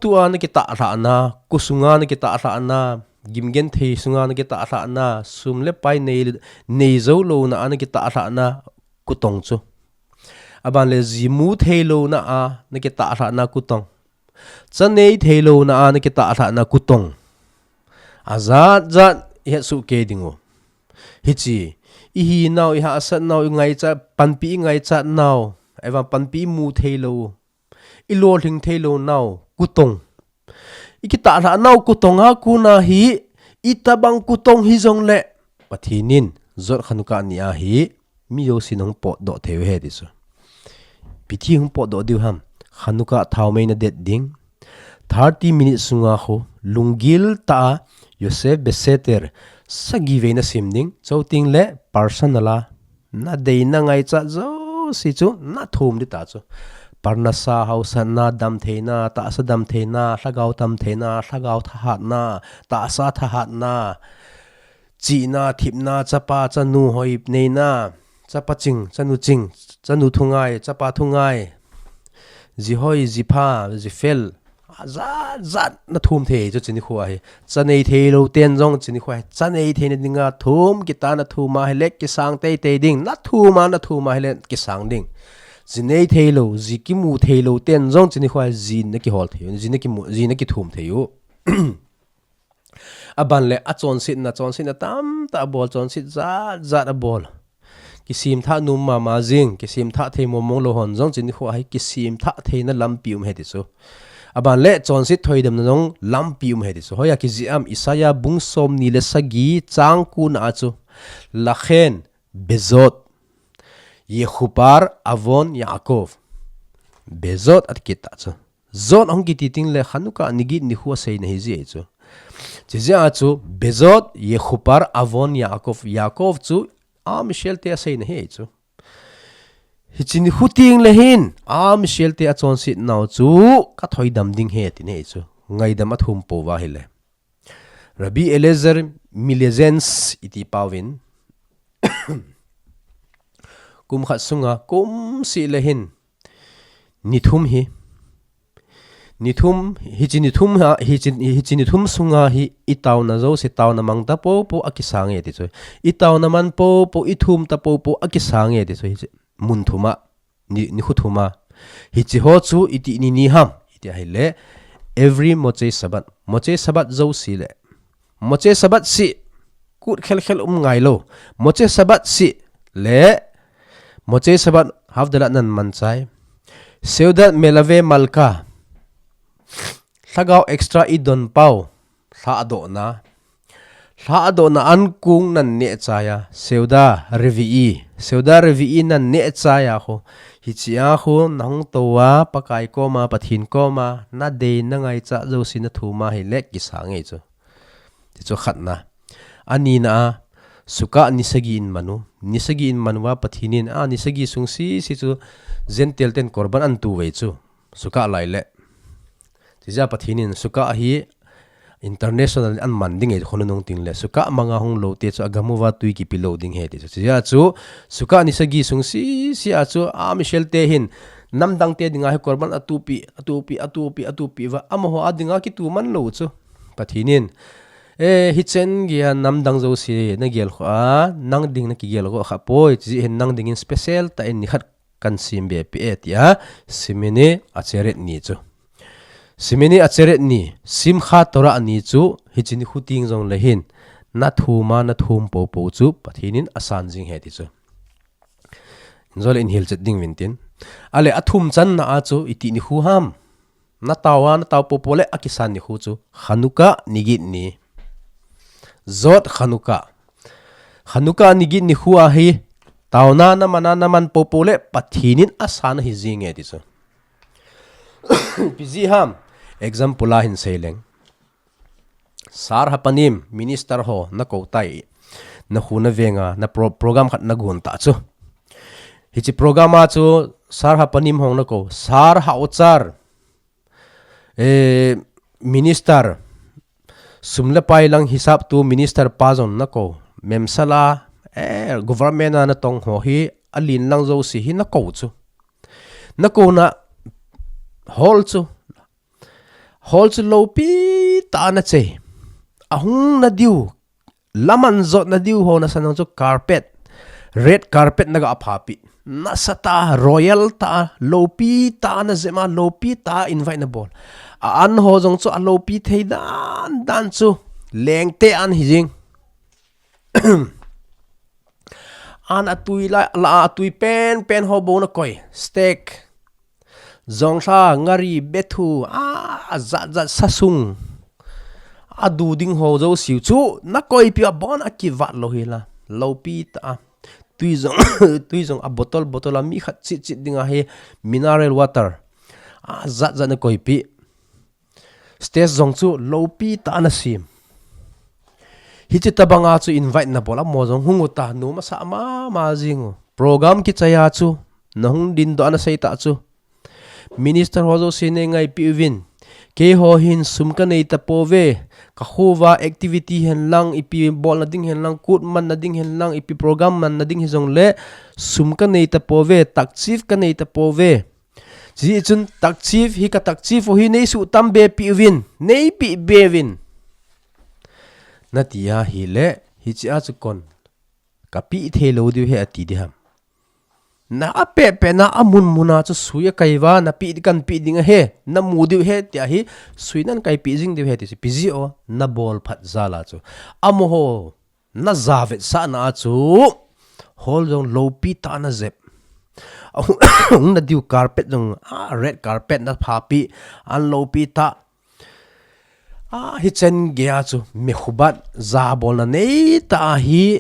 tua nakitahlahna, kho sunga nakitahlahna, gimgenthei sunga nakitahlahna, sum le pai nei, neijou louna a nakitahlahna, khotong chu. Aban le ji muthei louna a nakitahlahna khotong. Cha neithei louna a nakitahlahna khotong. Ajat jat ihet soh kei diu. Hiche, ihinau, ihahsatnau, ingaichat, panpi ingaichatnau, ahivang panpi imuthei lou, ilolhing thei lounau khotong. Ikitahlahnau khotong a kona hi, itobang khotong hijongle, Pathen in Yom Hanukkah ni ahi, mi jousen hung potdoh thei u ahi ti chu. Ipi ti hung potdoh diu ham, Hanukkah thaomei nadet ding, thirty minutes sunga khu, lunggil tah a, Yosef Beseter, sagi vei nasim ding, chuteng le personal a, nadei nangaichat jouse chu, nathum ding tah chu. Parnasa hausatna, damtheina, tahsa damtheina, lhagao damtheina, lhagao thahatna, tahsa thahatna, chihna, thepna, chapa, chanu hoi neina, chapa ching, chanu ching, chanu thungai, chapa thungai, ji hoi, ji pha, ji fel, ajat jat nathum thei chu hiche nikho ahi. Cha neithei lou ten jong hiche nikho ahi. Cha neitheina dinga thum kit a nathum a ahile kisang teitei ding. Nathum a, nathum a ahile kisang ding. Ji neithei lou, ji kimuthei lou ten jong hiche nikho ahi. Ji nakihol thei u, ji nakimu, ji nakithum thei u. Aban le achonsetna, chonsetna tamtah abol, chonset jat jat abol. Kisemthah nom mama jing, kisemthah thei mong mong lou hon jong hiche nikho ahi kisemthah theina lampi um ahi ti chu. Aban le chonset thoidamna jong lampi um ahi ti chu. Hoiya kijih ham, Isaiah bung somni le sagi chang kona a chu. Lachen bezot yechupar avon Yaakov. Bezot ati kit tah chu. Zot ahung kiti teng le Hanukkah nigit nikho aseina ahi jeh chu. Hiche jeh a chu, bezot yechupar avon Yaakov. Yaakov chu Am Israel te aseina ahi chu. Hiche nikho teng le hin, Am Israel te achonsetnau chu, kathoidam ding ahi tina ahi chu. Ngaidam athum pouva ahile. Rabbi Eliezer Milezens iti pauvin, kum khat sunga, kum seh le hin, ni thum hi, ni thum, hiche ni thum ha, hiche, hiche ni thum sunga hi, itaona jouse, taona mang ta poupou akisang e ti chu. Itaona man poupou, ithum ta poupou akisang e ti chu. Hiche mun thum a, ni, nikho thum a. Hiche ho chu iti ni ni ham, iti ahile, every Motzei Shabbat. Motzei Shabbat jouse le. Motzei Shabbat seh, kut khel khel um ngai lou. Motzei Shabbat seh le, Motzei Shabbat Havdalah naman chai. Seudat Melave Malka. Lhagao extra idon pau. Lhahdohna. Lhahdohna ankong naneh chai a. Seuda Revi'i. Seuda Revi'i naneh chai a khu. Hiche a khu nahung tou a, Pakai koma, Pathen koma, nadei nangaichat jouse nathum a ahile kisang e chu. Ti chu khatna. Anina a, Sukkah ni sagi in man u. Ni sagi in man uva Pathen in, a, ni sagi sung sese chu Gentile ten korban antu uve chu. Sukkah lai le. Hiche jeh a Pathen in Sukkah hi international in aman ding e, khonung teng le. Sukkah manga hung lou te chu agam uva tui kipe lou ding ahi ti chu. Hiche jeh a chu Sukkah ni sagi sung sese a chu Am Israel te hin namdang te dinga hi korban atupi, atupi, atupi, atupi uva. Amaho a dinga kitu man lou chu. Pathen in, e, hichen geiya namdang jouse nagel khoh a, nang ding nakigel khoh kha poi, hiche jeh hin nang dingin special tah in ni khat kahin sem be peh e tia, Shemini Atzeret ni chu. Shemini Atzeret ni, Simchat Torah ni chu, hiche nikho teng jong le hin, nathum a, nathum poupou chu, Pathen in asan jing ahi ti chu. Jole in hilchet ding uvin tin. Ahile athum channa a chu, iti nikho ham. Natao a, natao poupou le akisan nikho chu. Hanukkah nigit ni. Zot Hanukkah. Hanukkah nigit nikho ahi. Taona naman a naman poupou le Pathen in asan ahi jing e ti chu. Ipi jeh ham. Example a hin sei leng. Sar Hapanim, minister ho, nakou tai. Nakho navenga, na pro-, program khat nagon ta chu. Hiche program a chu, Sar Hapanim ho nakou. Sar Haotzar, eh, minister, sum le pai lang hisap tu minister pa jong nakou. Memsala, eh, government a natong ho hi, alen lang jouse hi nakou chu. Nakouna, hall chu, hall chu lopi tah a na chei. Ahung na diu, laman jot na diu ho nasan jong chu carpet, red carpet na ga phapi. Nasa tah a, royal tah a, lopi tah a na jep a, lopi tah a invite na bol. A an ho jong chu a lopi thei dan dan chu lengte an hi jing. An a tui la, la a tui pen pen ho bou na koi. Steak, jonglha, ngari, bethu, a, a jat jat, sasung. A du ding ho jouse u chu na koipi a, bon a kivat lou hi la. Lopi tah a. Tui jong, tui jong a bottle bottle a mi khat chit chit ding a hi mineral water. A jat jat na koipi. Stage jong chu lopi tah a na sem. Hiche tabang a chu invite na bol a, mo jong hung u ta, nom asa mama jing u. Program kichai a chu na hung ding doh a na sei tah chu. Minister ho jouse nei ngaipi uvin. Keiho hin sum ka nei tapouve. Ka kho uva activity hen lang, ipi bolna ding hen lang, kut manna ding hen lang, ipi program manna ding hi jong le, sum ka nei tapouve, tak chief ka nei tapouve. Chuti chun tak chief hi ka tak chief u hi nei suhtam be pi uvin, nei pi be uvin. Na ti a hi le, hiche a chu kon. Ka pi thei lou diu ahi a ti di ham. Na a pe pe na a mun mun a chu sui a kai uva, na pi di kan pi ding ahi, na mu diu ahi ti a hi, sui nan kai pi jing diu ahi ti chu pi ji o, na bol phat jal a chu. Amaho, na ja vetsahna a chu, hall jong lopi tah a na jep. Ahung na diu carpet jong, a red carpet na phapi, an lopi tah. A, hichen gei a chu, mikhubat, ja bolna nei tah a hi,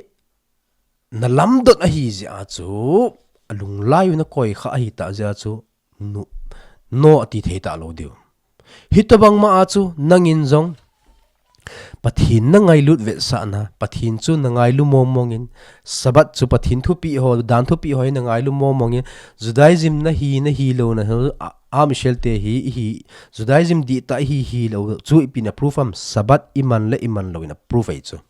na lamdot ahi jeh a chu, a lunglai u na koi kha ahi tah jeh a chu, nu, no a ti thei talou diu. Hitabang ma a chu, nangin jong, Pathen na ngailut vetsahna, Pathen chu na ngailu mong mong in, Sabbath chu Pathen thupeh ho, dan thupeh ho hi na ngailu mong mong in, Judaism na hi, na hi lou na hi, a, a Michelle te hi, i hi, Judaism dihtah i hi, hi lou, chu ipi na proof am, Sabbath i man le i man lou in a proof ahi chu.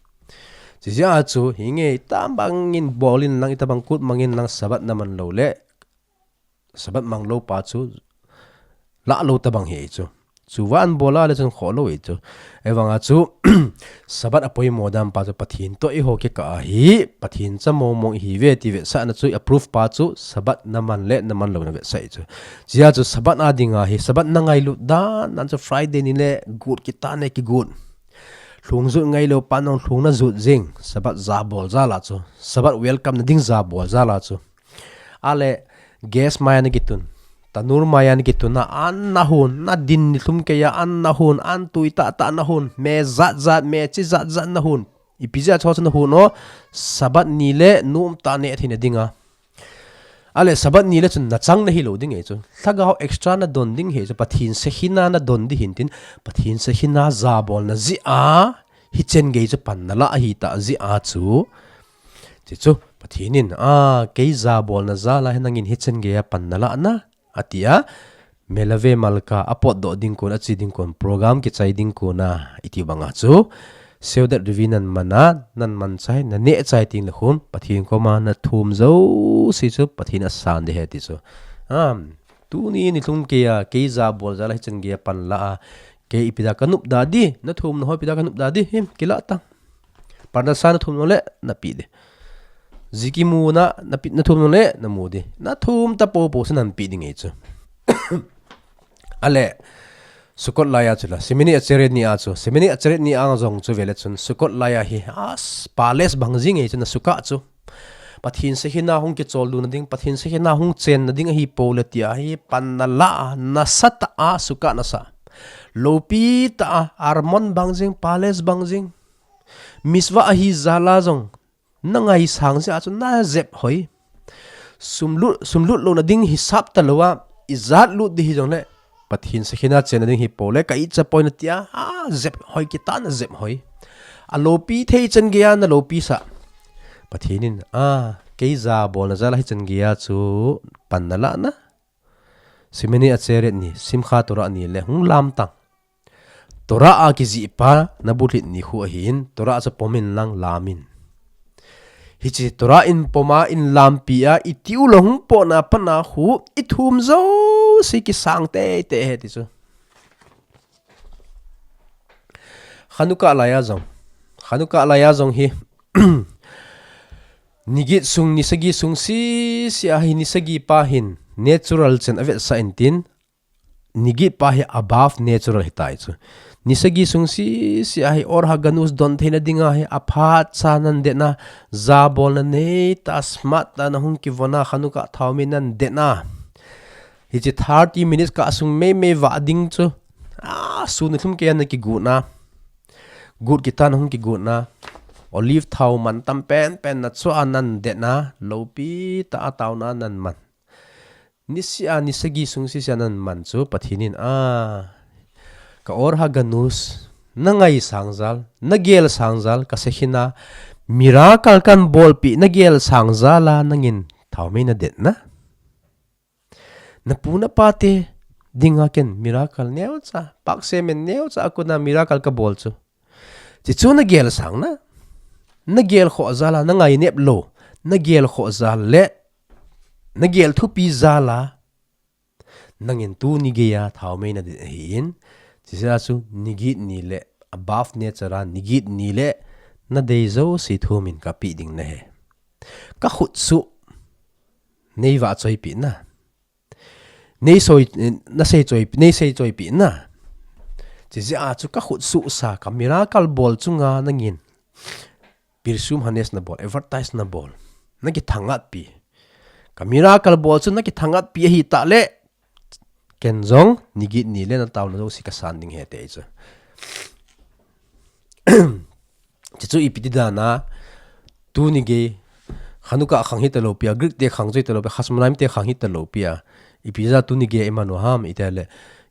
Chuti jeh a chu, hi nge, itabang in bol in lang, itabang kut mang in lang, Sabbath na man lou le, Sabbath mang lou pa chu, lah lou tabang hi chu. Chu van bol a le chun kho lou hi chu. Ahivang a chu, Sabbath a poimo dan pa chu Pathen toh i ho kikah a hi, Pathen cha mong mong i hi ve ti vetsahna chu, a proof pa chu, Sabbath na man le na man lou na vetsah hi chu. Chuti a chu Sabbath a ding a hi, Sabbath na ngailut dan, dan chu Friday ni le gut kita ne kigut. Lhung jut ngai lou pa nong lhung na jut jing, Sabbath ja bol jal a chu. Sabbath welcome na ding ja bol jal a chu. A le, gas mai a na kitun. Tanur mai a na kitun a, an na hun, na din ni lhum kei a, an na hun, an tui tah tah na hun, me jat jat, me chi jat jat na hun. Ipi jeh a chu chu na hun o, Sabbath ni le nom tah neh thei na ding a. A le, Sabbath ni le chun na chang na hi lou ding ahi chu. Lhagao extra na don ding ahi chu, Pathen Shekhinah na don ding hin tin, Pathen Shekhinah ja bolna jeh a, hichen gei chu pan na la ahi tah jeh a chu. Chuti chu, Pathen in, a, kei ja bolna jal a hi nangin hichen gei a pan na la na, a ti a, Melave Malka, a potdoh ding kon, a che ding kon, program kichai ding kon a, i ti bang a chu, Seudat Revi nan man a, nan man chai, na neh chai teng le khun, Pathen koma na thum jouse chu, Pathen a san ding ahi ti chu. Am, tuni ni lhung kei a, kei ja bol jal a hichen gei a pan la a, kei ipi dia ka nop da di, na thum na ho ipi dia ka nop da di, him, kila tang. Parnasa na thum nung le, na pe di. Ji kimu na, na pe, na thum nung le, na mu di. Na thum ta popo chu nan pe ding ahi chu. A le, Sukkot lai a chu la, Shemini Atzeret ni a chu, Shemini Atzeret ni a jong chu ve le chun, Sukkot lai a hi, a, palace bang jing ahi chu na Sukkah chu. Pathen Shekhinah hung kichol lutna ding, Pathen Shekhinah hung chenna ding ahi pou le ti a hi, pan na la a, nasa tah a, Sukkah nasa. Lopi tah a, Aramon bang jing, palace bang jing. Mitzvah ahi jal a jong, na ngaisang jeh a chu na jep hoi. Sum lut, sum lut louna ding hisap talou a, ijat lut ding hi jong le, Pathen Shekhinah chenna ding hi pou le, ka icha poi na ti a, a jep hoi, kitah na jep hoi. A lopi thei chan gei a na lopi sah. Pathen in, a, kei ja bolna jal a hichan gei a chu pan na la na. Shemini Atzeret ni, Simchat Torah ni le hung lam tang. Torah a kijih pa na bulhit ni khu ahin, Torah chu pom in lang lam in. Hiche Torah in pom a in lampi a, i tiu lou hung potna a pat a khu, i thum jou pusi kisang teitei ahi ti chu. Hanukkah laiya jong. Hanukkah laiya jong hi. Nigiet sung, nisagi sung sese a hi nisagi pa hin natural chen avetsah intin. Nigiet pa hi above natural hitai chu. Nisagi sung sese a hi Or HaGanuz don theina dinga hi aphat cha nan detna, jabolna neitah smart tah a nahung kivon a Hanukkah thaomei nan detna. Hiche thirty minutes kah sung meimei vah ding chu. A, sun nilhum keiya na kigotna. Got kit a nahung kigotna. Olive thao mantam penpen na chua nan detna. Lopi tah a taona nan man. Nisea, nisagi sung sese a nan man chu Pathen in a. Ka Or HaGanuz. Na ngaisang jal. Na gelsang jal. Ka sekhin a. Miracle kahin bolpeh. Na gelsang jal a nangin thaomei na detna. Na pu na pa te dinga ken miracle neocha, pahseh men neocha a kona miracle kabol chu. Chuchu na gelsang na, na gelkhoh jal a, na ngainep lou, na gelkhoh jal le, na gel thupi jal a, nangin tuni geiya thaomei na det ahin, chujeh a chu nigiet ni le, above nature a nigiet ni le, na dei jouse thumin kapeh ding nahi. Ka khut chu, nei vah choipeh na. Nei soi, na sei choi, nei sei choipeh na. Chujeh a chu ka khut suhsa, ka miracle bol chunga nangin. Pirshum hanes na bol, advertise na bol. Na kithangatpi. Ka miracle bol chu na kithangatpi ahi tah le. Ken jong, nigiet ni le na taona jouse kasan ding ahi ti chu. Chuchu ipi ti dan a, tuni gei, Hanukkah khang hita lou pia, Greek te khang chu hita lou pia, Chashmonaim te khang hita lou pia, ipi jeh a tuni gei iman u ham, iti le,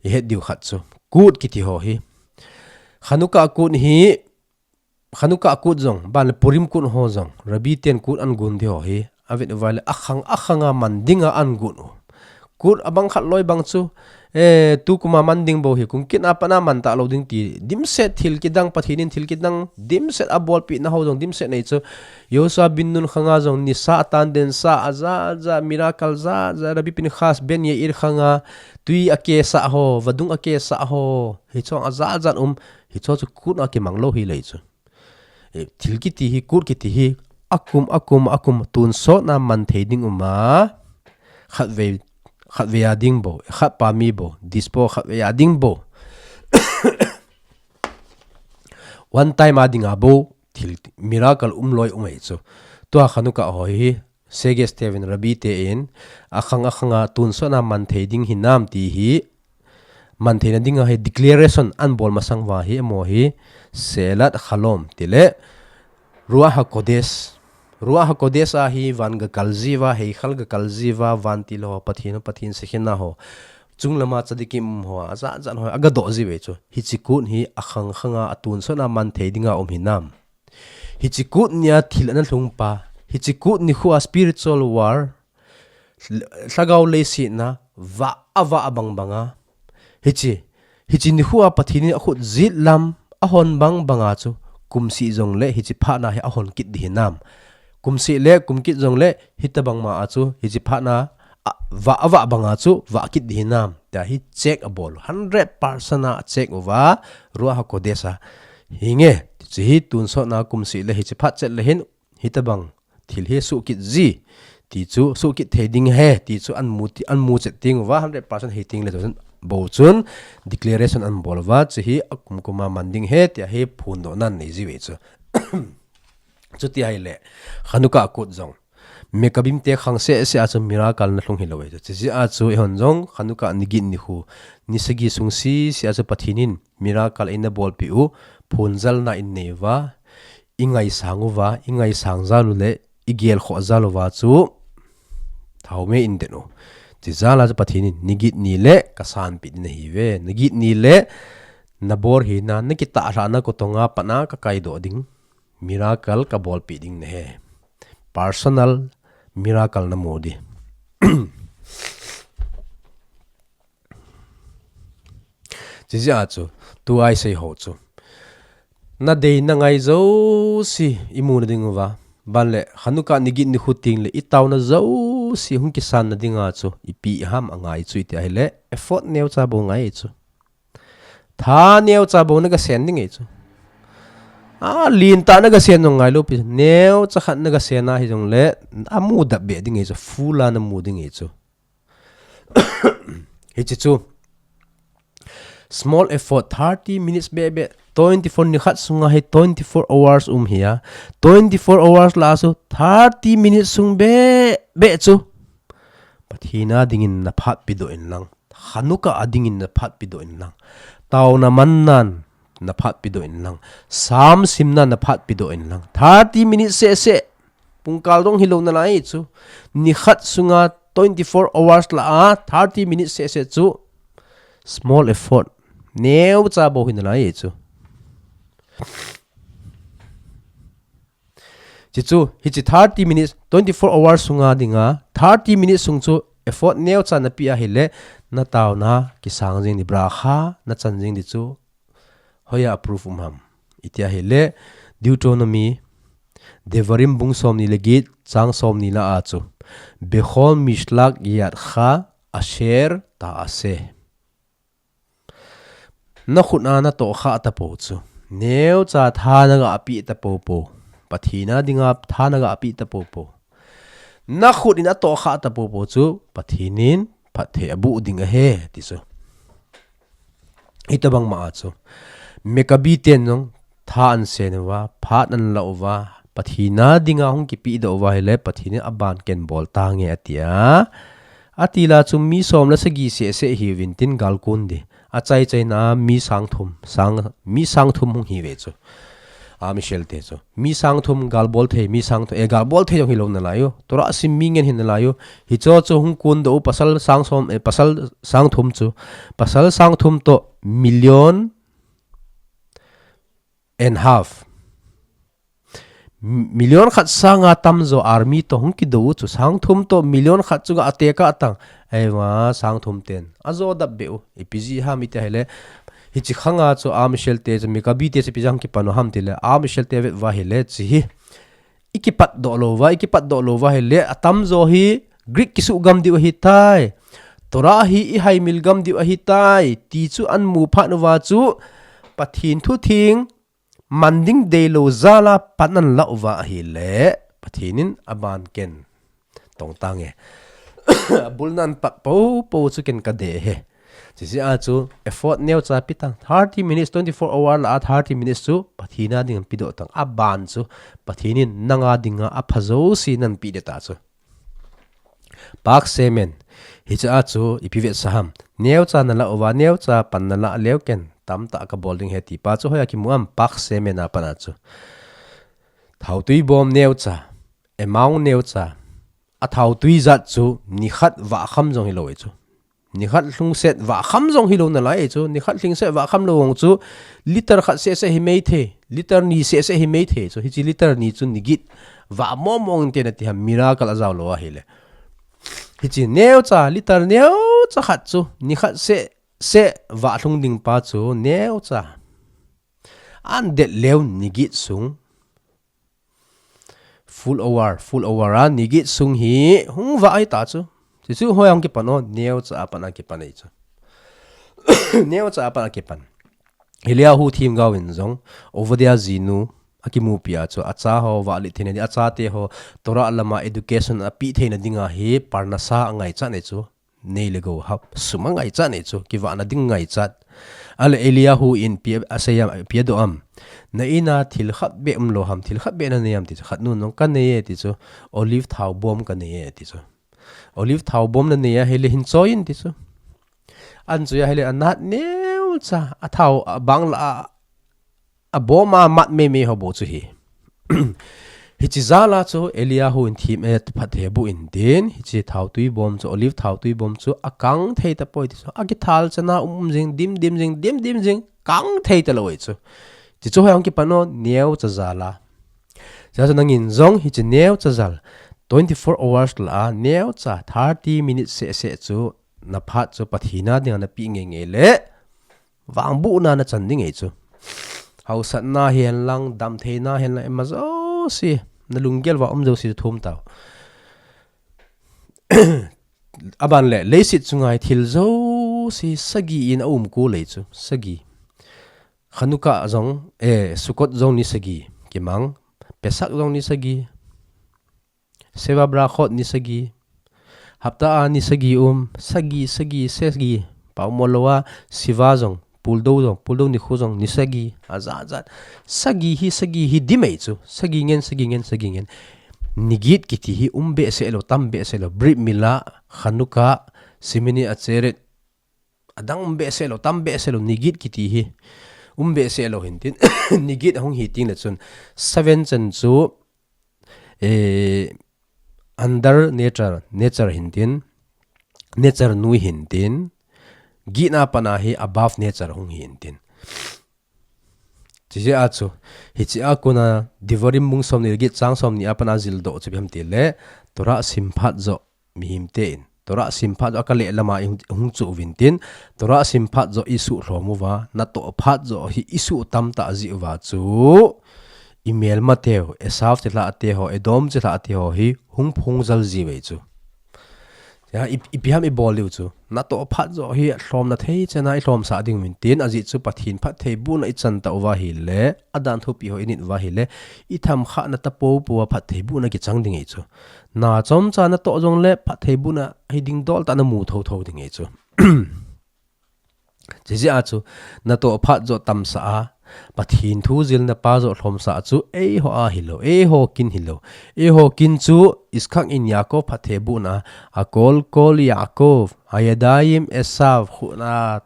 ihet diu khat chu. Kut kiti ho hi. Hanukkah kut hi, Hanukkah kut jong, ban le Purim kut ho jong, Rabbi ten kut ahin gon ti ho hi, avet uva le, akhang, akhang a man dinga ahin gon u. Kut abang khat loi bang chu, eh, tu kum a man ding bou hi, kum kit a pat a man talou ding ti, dimset thil kidang Pathen in thil kidang, dimset abolpeh na ho jong, dimset nei chu, Yehoshua ben Nun khang a jong, nisa atan den sa, ajat jat, miracle jat jat, Rabbi Pinchas ben Yair khang a, tui akesah ho, vadung akesah ho, hicho ajat jat um, hicho chu kut a kimang lou hi lei chu. Eh, thil kiti hi, kut kiti hi, akum, akum, akum, tonsot na man thei ding um a, khatvei, khatvei a ding bou, khat pa mi bou, dispo khatvei a ding bou. One time a ding a bou, thil miracle um loi um ahi chu. Tua Hanukkah ho hi, Segesh te vin Rabbi te in, akhang akhang a tonsot na man thei ding hinam ti hi, man theina dinga hi declaration ahin bol masang uva hi, amaho hi, Se'elat Chalom, ti le, Ruach HaKodesh. Ruach HaKodesh a hi van gakal jiuva, heikhal gakal jiuva, van ti lou ho, Pathen ho, Pathen sekhin a ho. Chunglam a tzadikim ho, ajat jat ho, agadoh jiuve chu. Hiche kut hi akhang khang a, atonsot na man thei dinga um hinam. Hiche kut nia thil ana lhung pa. Hiche kut nikho a spiritual war. Lhagao leiset na vah, avah bang bang a. Hiche, hiche nikho a Pathen in akhut jet lam, ahon bang bang a chu. Kum seh jong le hiche phat na hi ahon kit ding hinam. Kum seh le, kum kit jong le, hitabang ma a chu, hiche phat na, a, vah, avah bang a chu, vah kit ding hinam. Tia hi check abol. Hundred percent a check uva, Ruach HaKodesh a. Hinge, hiche hi tonsot na kum seh le, hiche phat chet le hin, hitabang thil hi suh kit ji. Ti chu, suh kit thei ding ahi, ti chu ahin mu ti, ahin mu chet ding uva, hundred percent hiding le chu bou chun, declaration ahin bol uva, hiche hi akum kum a man ding ahi, tia hi phondohna ahin nei jiuve chu. Chuti ahile, Hanukkah kut jong. Maccabim te khang seh seh a chu miracle ana lhung hilou ahi chu. Chujeh a chu eihon jong Hanukkah nigiet nikho, ni sagi sung seh seh a chu Pathen in miracle eina bolpeh u, phonjalna eina nei uva, ingaisang uva, ingaisang jal u le, igelkhoh jal uva chu, thaomei eina det u. Chujeh a chu Pathen in nigiet ni le kasanpeh ding nahiuve, nigiet ni le nabol hina, nakitah lhahna kotong a pat a kakaidoh ding. Miracle kabolpeh ding nahi. Personal miracle namu ding. Chujeh a chu, tua isei ho chu. Nadei nangai jouse, imuna ding uva. Ban le, Hanukkah nigiet nikho teng le, itaona jouse jouse hung kisan na dinga chu ipi ham angai chu iti ahile, effort neocha bou ngai chu. Tha neocha bou naga sen ding ahi chu. A, lentah naga sen jong ngai lou pi, neocha khat naga sen ahi jongle, amu dap be ding ahi chu, full a namu ding ahi chu. Hichi chu. Small effort, thirty minutes be be, twenty-four nikhat sunga hi twenty-four hours um hi a. Twenty-four hours lah a chu thirty minutes sung be be chu Pathen a dingin na phat pedoh in lang. Khanuka a dingin na phat pedoh in lang. Taona mannan na phat pedoh in lang. Sam simnan na phat pedoh in lang. Thirty minutes seh seh. Pungkal dong hilou nalai chu. Nikhat sunga twenty-four hours lah a thirty minutes seh seh chu. Small effort. Neocha bou hi nalai chu. Hichi chu, hichi thirty minutes, twenty-four hours sunga dinga, thirty minutes sung chu effort neocha napeh ahile, na taona kisang jing di, bracha nachan jing di chu, hoiya proof um ham. Iti ahile, Deuteronomy, Devarim bung somni le get, chang somni lah a chu, Bechol mishlak yadcha asher ta'aseh. Na khut a natoh khah tapou chu. Neocha tha naga peh tapou pou. Pathen a dinga tha naga peh tapou pou. Na khut in atoh khah tapou pou chu. Pathen in phatthei aboh ding ahi, ti chu. Hitobang ma a chu. Maccabi ten jong tha ahin sen uva, phat ahin la uva, Pathen a dinga hung kipedoh uva ahile, Pathen in aban ken bol tange atia. Ati lah a chu mi som le sagi seh seh hiuvin tin gal kon di. Achai chaina mi sang thum, sang, mi sang thum hung hiuve chu. Am Israel te chu. Mi sang thum gal bol thei, mi sang thum, eh, gal bol thei jong hilou nalai u. Torah sim mi ngen hi nalai u. Hicho chu hung kondoh u pasal sang som, eh, pasal sang thum chu. Pasal sang thum toh million and half. M-, million khat sanga tamjo army toh hung kidou u chu sang thum toh million khat chu ga ate kah tang. Eiva sang thum ten. Ajo dap be u. Ipi jeh ham iti ahile. Hichi khanga chu Am Israel te chu Maccabi te chu ipi jeh a hung kipan u ham tile. Am Israel te vet uva ahile hichi hi. I kipatdoh lou uva, i kipatdoh lou uva ahile. Atamjo hi Greek kisuh gam diu ahitai. Torah hi i haimil gam diu ahitai. Ti chu ahin mu phat uva chu Pathen thu theng man ding deilou jal a pan ahin la uva ahile, Pathen in aban ken tong tange. Abul nan pat pou pou chu ken ka dei e. Hichi jeh a chu effort neocha pe tang. Thirty minutes, twenty-four hour lah a thirty minutes chu Pathen a dingin pedoh tang. Aban chu Pathen in nanga dinga apha jouse nahin pe ding ta chu. Pak semen. Hichi a chu ipi vetsah ham. Neocha na la uva, neocha pan na la leu ken. Tamtah ka bol ding ahi ti pa chu hoiya kimu ham, pak semen a pat a chu. Thaotui bom neocha. Amount neocha. Athaotui jat chu nikhat vah kham jong hilou ahi chu. Nikhat lhungset vah kham jong hilou nalai ahi chu. Nikhat lhingset vah kham lou hung chu liter khat seh seh hi mai thei. Liter ni seh seh hi mai thei chu. Hichi liter ni chu ni get vah mong mong inte nati ham, miracle ajao lou ahile. Hichi neocha, liter neocha khat chu. Nikhat seh seh vah lhung ding pa chu neocha. Ahin det leu ni get sung. Full hour, full hour a ni get sung hi hung vah ahi ta chu. Hichu hoiya hung kipan u, neocha a pat a kipan ahi chu. Neocha a pat a kipan. Eliyahu themgao in jong, Ovadia jinu, akimupi a chu, acha ho vah lit theina ding, achate ho, Torah lama education ape theina dinga hi, parnasa angaichat ahi chu. Nei le gou hap, sum angaichat ahi chu, kivahna ding ngaichat. Ahile Eliyahu in ipi asei am, ipi adoh am. Na in a thil khat beh umlou ham, thil khat beh nanei am ti chu. Khatnun jong kanei e ti chu, olive thao bom kanei e ti chu. Olive thao bom nanei ahile hin choi in ti chu. Ahin choi ahile anat neocha, athao abang lah a, abom a mat mei mei ho bou chu hi. Hichi jal a chu Eliyahu in themgao e phatthei aboh in tin, hichi thaotui bom chu, olive thaotui bom chu akang thei tapoi ti chu. Akithal chan a um um jing, dim dim jing, dim dim jing, kang thei talou ahi chu. Hichu hoiya hung kipan u, neocha jal a. Hichu nangin jong hichi neocha jal. Twenty-four hours lah a, neocha thirty minutes seh seh chu, na phat chu Pathen a dinga nape ngeingei le. Vangbohna nachan ding ahi chu. Haosatna hihen lang, damtheina hihen lang, ima jouse, nalunggel uva um jouse chu thum tau. Aban le, leiset chunga hi thil jouse sagi in aum kul e chu, sagi. Chanukah jong, eh, Sukkot jong ni sagi kimang, Pesach jong ni sagi, Sheva Brachot ni sagi, hapta a ni sagi um, sagi, sagi, sagi, pau mo lou a, Shiva jong, Puldo jong, Puldo nikho jong ni sagi, ajat jat. Sagi hi, sagi hi dim e chu, sagi ngen, sagi ngen, sagi ngen. Ni get kiti hi um behseh lou, tam behseh lou, Brit Mila, Chanukah, Shemini Atzeret, adang um behseh lou, tam behseh lou, ni get kiti hi um behseh lou hintin, ni get ahung hi teng le chun, seven chan chu, eh, under nature, nature hintin, nature nui hintin, get na pat a hi above nature hung hintin. Hiche a chu, hiche a kona Devarim bung somni le get chang somni a pat a jildoh chu ipi ham ti le, Torah sim phat joh mihem ten, Torah sim phat joh a kale lama i hung, hung chu uvin tin, Torah sim phat joh i suh lhom uva, natoh phat joh hi i suh tam tah jeh uva chu, i melmateu, Esav chilhah te ho, Edom chilhah te ho hi hung phung jal jiu ve chu. Ya, i, ipi ham i bol diu chu. Natoh phat joh hi lhomna thei chan a i lhomsah ding uvin tin, ajeh chu Pathen phattheibohna i chan tauva ahile, adan thupi ho i nit uva ahile, i thamkhahna tapopo a phattheibohna kichang ding e chu. Na chomcha natoh jongle phattheibohna hi dingdol tah a namu thotho ding e chu. Hiche jeh a chu, natoh phat joh tamsah a, Pathen thu jilna pa joh lhomsah chu eiho a hilou, eiho kin hilou. Eiho kin chu Yitzchak in Yaakov phattheibohna, Hakol kol Yaakov, Hayadayim Esav, khut a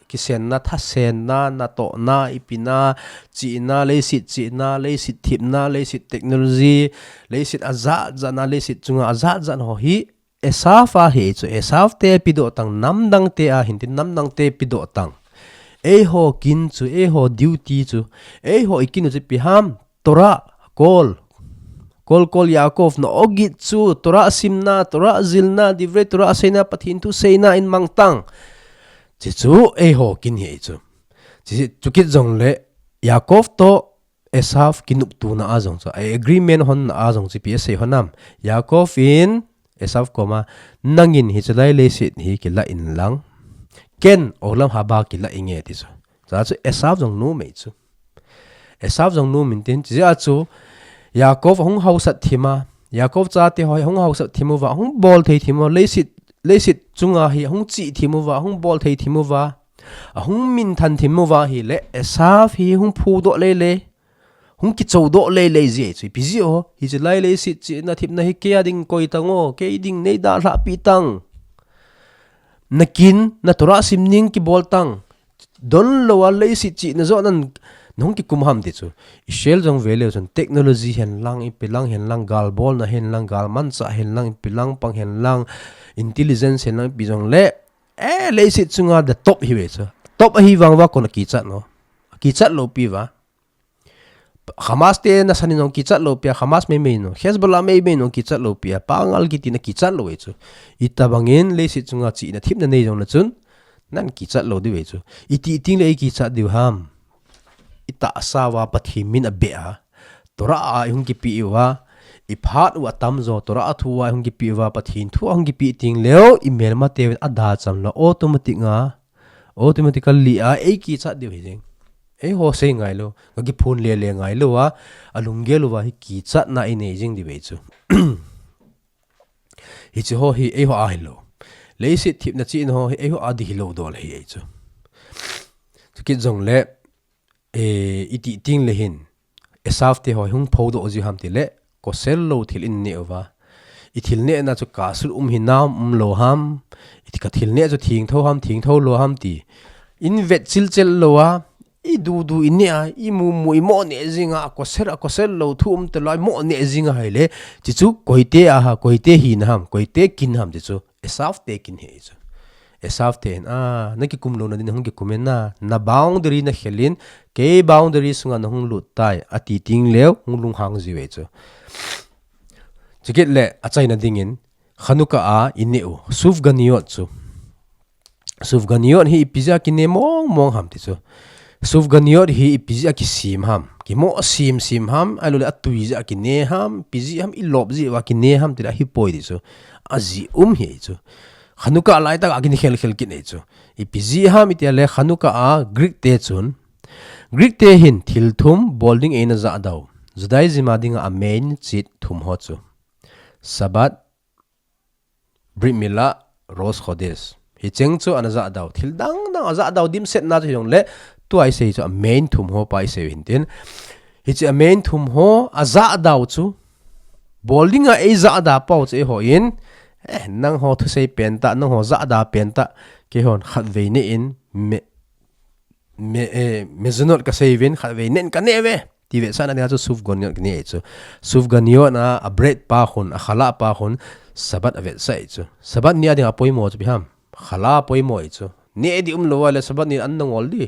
kisenna, thasenna, natohna, ipina, chihna, leiset chihna, leiset thipna, leiset technology, leiset ajat jat na, leiset chunga ajat jat ho hi Esav a hi chu, Esav te pedoh tang, namdang te a hintin namdang te pedoh tang. Eiho kin chu, eiho duty chu, eiho i kin u chu ipi ham, Torah, kol, kol kol Yaakov, na ogit chu, Torah simna, Torah jilna, Divrei Torah seina, Pathen thu seina in mang tang. Hiche chu eiho kin hi chu. Hiche chu kit jongle, Yaakov toh, Esav kinoptona a jong chu, a agreement honna a jong chu ipi asei hon ham. Yaakov in Esav koma, nangin hiche lai leiset hi kilah in lang, ken olam haba kilah inge ti chu. Hiche a chu Esav jong nom e chu. Esav jong nom in tin, hiche jeh a chu Yaakov ahung haosat thim a, Yaakov chate ho hi ahung haosat thim uva, ahung bol thei thim uva, leiset, leiset chunga hi ahung chih thim uva, ahung bol thei thim uva, ahung minthan thim uva ahile, Esav hi hung phudoh lele, hung kichodoh lele jeh chu, ipi jeh ham, hiche lai leiset chihna thipna hi kei a ding koi tang o, kei ding nei dalhah pi tang. Na kin, na Torah sim ning kibol tang. Don lou a leiset chihna joh nan, nahung kikum ham ti chu. Israel jong ve leu chun technology hen lang, ipi lang hen lang, gal bolna hen lang, gal manchah hen lang, ipi lang pang hen lang, intelligence hen lang, ipi jongle, eh, leiset chunga the top hi ve chu. Top ahi vang uva kona kichat lou. Kichat lou pi uva. Hamas te nasan in jong kichat lou pi a, Hamas meimei in jong, Hezbollah meimei in jong kichat lou pi a, pangal kiti na kichat lou e chu. Itobang in leiset chunga chihna thipna nei jongle chun, nan kichat lou diu ve chu. Iti teng le i kichat diu ham. I tahsa uva Pathen min abeh a, Torah a i hung kipeh uva, i phat u atam jo, Torah thu a i hung kipeh uva, Pathen thu a hung kipeh teng leu, i melmateu in ada cham lou, automatic a, automatically a, ei kichat diu hi jeng. Eiho sei ngai lou, ka kiphun lele ngai lou a, alunggel uva hi kichatna i nei jing diu ve chu. Hiche ho hi eiho a hilou. Leiset thipna chihna ho hi eiho a ding hilou dol hi e chu. Chukit jongle, eh, iti teng le hin, Esav te ho hi hung phudoh jiu ham ti le, kosel lou thil in neh uva. I thil nehna chu kasut um hinam um lou ham, i ka thil neh chu thengtho ham, thengtho lou ham ti. In vet chilchel lou a, i dudu i neh a, i mumu i mo neh jing a, akosel, akosel lou thu um talou a, i mo neh jing a ahile, hiche chu koite a ha, koite hina ham, koite kin ham ti chu, Esav te kin hi chu. Esav te hin, a, na kikum louna din hung kikum in na, na boundary na khel in, kei boundary sunga na hung lut tai, ati teng leu, hung lunghang jiu ve chu. Chukit le, achaina dingin, Chanukah a i neh u, sufganiyot chu. Sufganiyot hi ipi jeh a kine mong mong ham ti chu. Sufganiyot hi ipi jeh a kisem ham, kimo a sem sem ham, ahilouleh atui jeh a kine ham, ipi jeh ham, ilop jeh uva kine ham, tile ahipoi ti chu. Ajeh um hi chu. Chanukah laitah a kine khel khel kit nei chu. Ipi jeh ham itile Chanukah a Greek te chun, Greek te hin thil thum bol ding eina jahda u. Judaism a dinga a main chit thum ho chu. Shabbat, Brit Milah, Rosh Chodesh. Hicheng chu ana jahda u. Thil dang dang ajahda u, dimsetna chu hijongle, tua isei chu a main thum ho pa isei u hintin. Hiche a main thum ho ajahda u chu. Bol dinga eijahda pau chu eihon, eh, nangho thusei pentah, nangho jahda pentah, keihon khatvei neh in, me, me, eh, mezonot kasei uvin, khatvei neh in kaneh uve. Ti vetsahna dinga chu Sufganiyot kine chu. Sufganiyot a, a bread pa khun, a challah pa khun, Shabbat avetsah chu. Shabbat ni a dinga poimo chu ipi ham. Challah poimo chu. Neh ding umlou a le Shabbat ni an nangol di.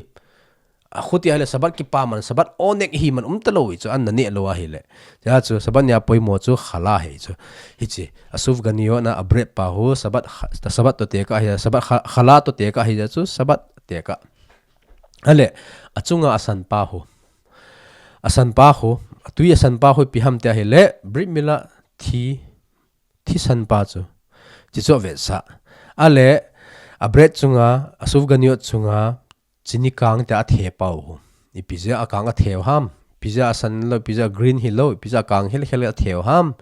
Akhuti ahile Shabbat kipa man, Shabbat oneg hi man umtalou chu, an naneh lou ahile. Tia chu Shabbat ni a poimo chu challah hi chu. Hiche, a Sufganiyot a, a bread pa hu, Shabbat, Shabbat toh tekah hi, Shabbat cha-, challah toh tekah hi chu, Shabbat tekah. Ale, achunga asan pa hu. Asan pa hu, atui asan pa hu ipi ham tia ahile, Brit Milah thi, thisan pa chu. Hichu avetsah. Ale, a bread chunga, a Sufganiyot chunga, chini kang tia athe pau hu. Ipi jeh a kang athe u ham. Ipi jeh a asan lou, ipi jeh a green hilou, ipi jeh a kang hel hel athe u ham.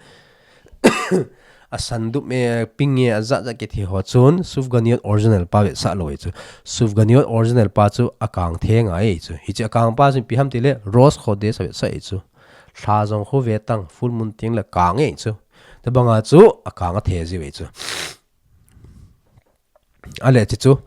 Asan dup e, pink e, ajat jat kithe ho chun, Sufganiyot original pa vetsah lou chu. Sufganiyot original pa chu akang the ngai chu. Hiche akang pa chu ipi ham tile, Rosh Chodesh avetsah chu. Lha jong khu ve tang, full moon teng le kang e chu. Tabanga chu akang athe jiu ve chu. Ale, hichu.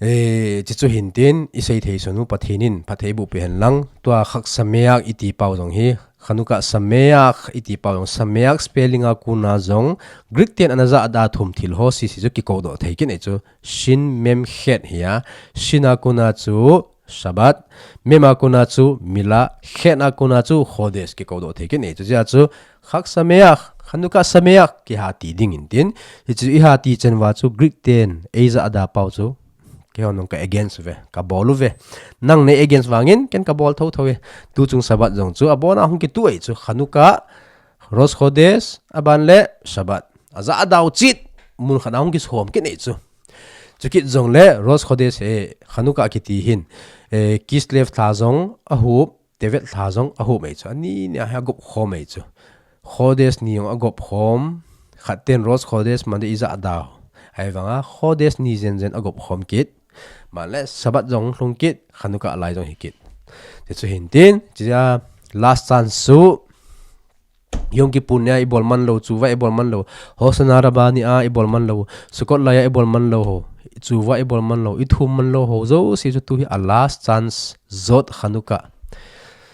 Eh, hichu hintin, isei thei sonu Pathen in, phatthei boh peh hen lang, tua Chag Sameach iti pau jong hi, Chanukah Sameach iti pau jong, Sameach spelling a kona jong, Greek ten ana jahda thum thil ho sese chu kikoudoh thei kit nei chu, Shin Mem Chet hi a, Shin a kona chu, Shabbat, Mem a kona chu Milah, Chet a kona chu Chodesh kikoudoh thei kit nei chu. Hijeh a chu, Chag Sameach, Chanukah Sameach, kihati ding intin. Hichu ihati chan uva chu Greek ten eijahda pau chu. Keihon jong ka against uve, kabol uve. Nang nei against vangin, ken kabol thotho e. Tuchung Shabbat jong chu, abona hung kituh e chu. Chanukah, Rosh Chodesh, aban le Shabbat. Ajahda u chit, mun khat a hung kisom kit nei chu. Chukit jongle Rosh Chodesh hi Chanukah kiti hin, eh, Kislev lha jong ahup, Tevet lha jong ahup mai chu. Ani nia hi agop khom mai chu. Chodesh ni jong agop khom, khat ten Rosh Chodesh man ding ijahda u. Ahivanga Chodesh ni jen jen agop khom kit. Aban le Shabbat jong lhung kit, Chanukah lai jong hi kit. Hichu hintin, hichea last chance chu, Yom Kippur nia ibol man lou, chuva ibol man lou. Hoshana Rabbah nia ibol man lou. Sukkot laia ibol man lou ho. Chuva ibol man lou. Ithum man lou ho. Jouse chu tu hi a last chance Zot Chanukah.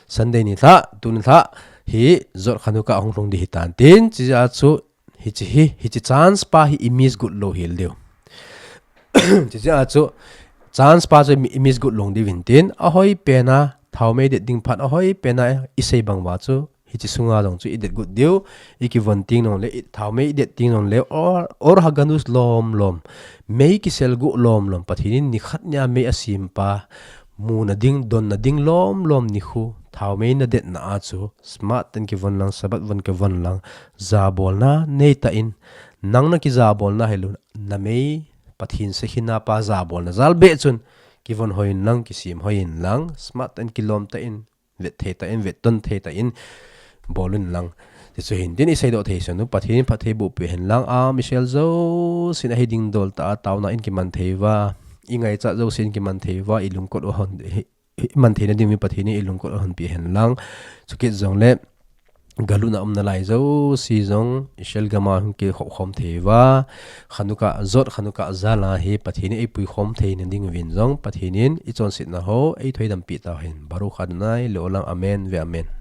Sunday ni lha, tuni lha. Hi Zot Chanukah hung lhung ding hitan tin. Hijeh a chu, hiche hi, hiche chance pa hi i miss got lou hel diu. Hijeh a chu, chance pa chu i miss got lou diu hintin. Ahoi pena, thaomei det ding phat, ahoi pena, isei bang uva chu. Hiche sunga jong chu i det got diu, i kivon teng jongle, i thaomei i det teng jongle, or, or haganus lom lom, mei kisel got lom lom, Pathen in nikhat nia mei asem pa, muna ding, donna ding lom lom nikho, thaomei na detna a chu, smart ten kivon lang, Shabbat von kivon lang, jabolna nei tan, nang na kijabolna hilou, na mei, Pathen sekhinna pa jabolna jal beh chun, kivon hoi in lang, kisem hoi in lang, smart ten kilom tan, vet thei tan, vet ton thei tan, bol un lang. Hichu hintin i seidoh thei sonu, Pathen in phatthei boh peh hen lang, a, Michelle jousen ahi ding dol tah a, taona in kiman thei uva, i ngaichat jousen kiman thei uva, i lungkot u hon, i, i man theina ding uvin Pathen in i lungkot u hon peh hen lang. Chukit jongle, galuna umna lai jouse jong, Israel gam a hung kikhop khom thei uva, Chanukah, Zot Chanukah jal a hi Pathen in eipui khom theina ding uvin jong, Pathen in i chonsetna ho, eithoi dam peh tauhen. Baruch Adonai, Leolam Amen ve Amen.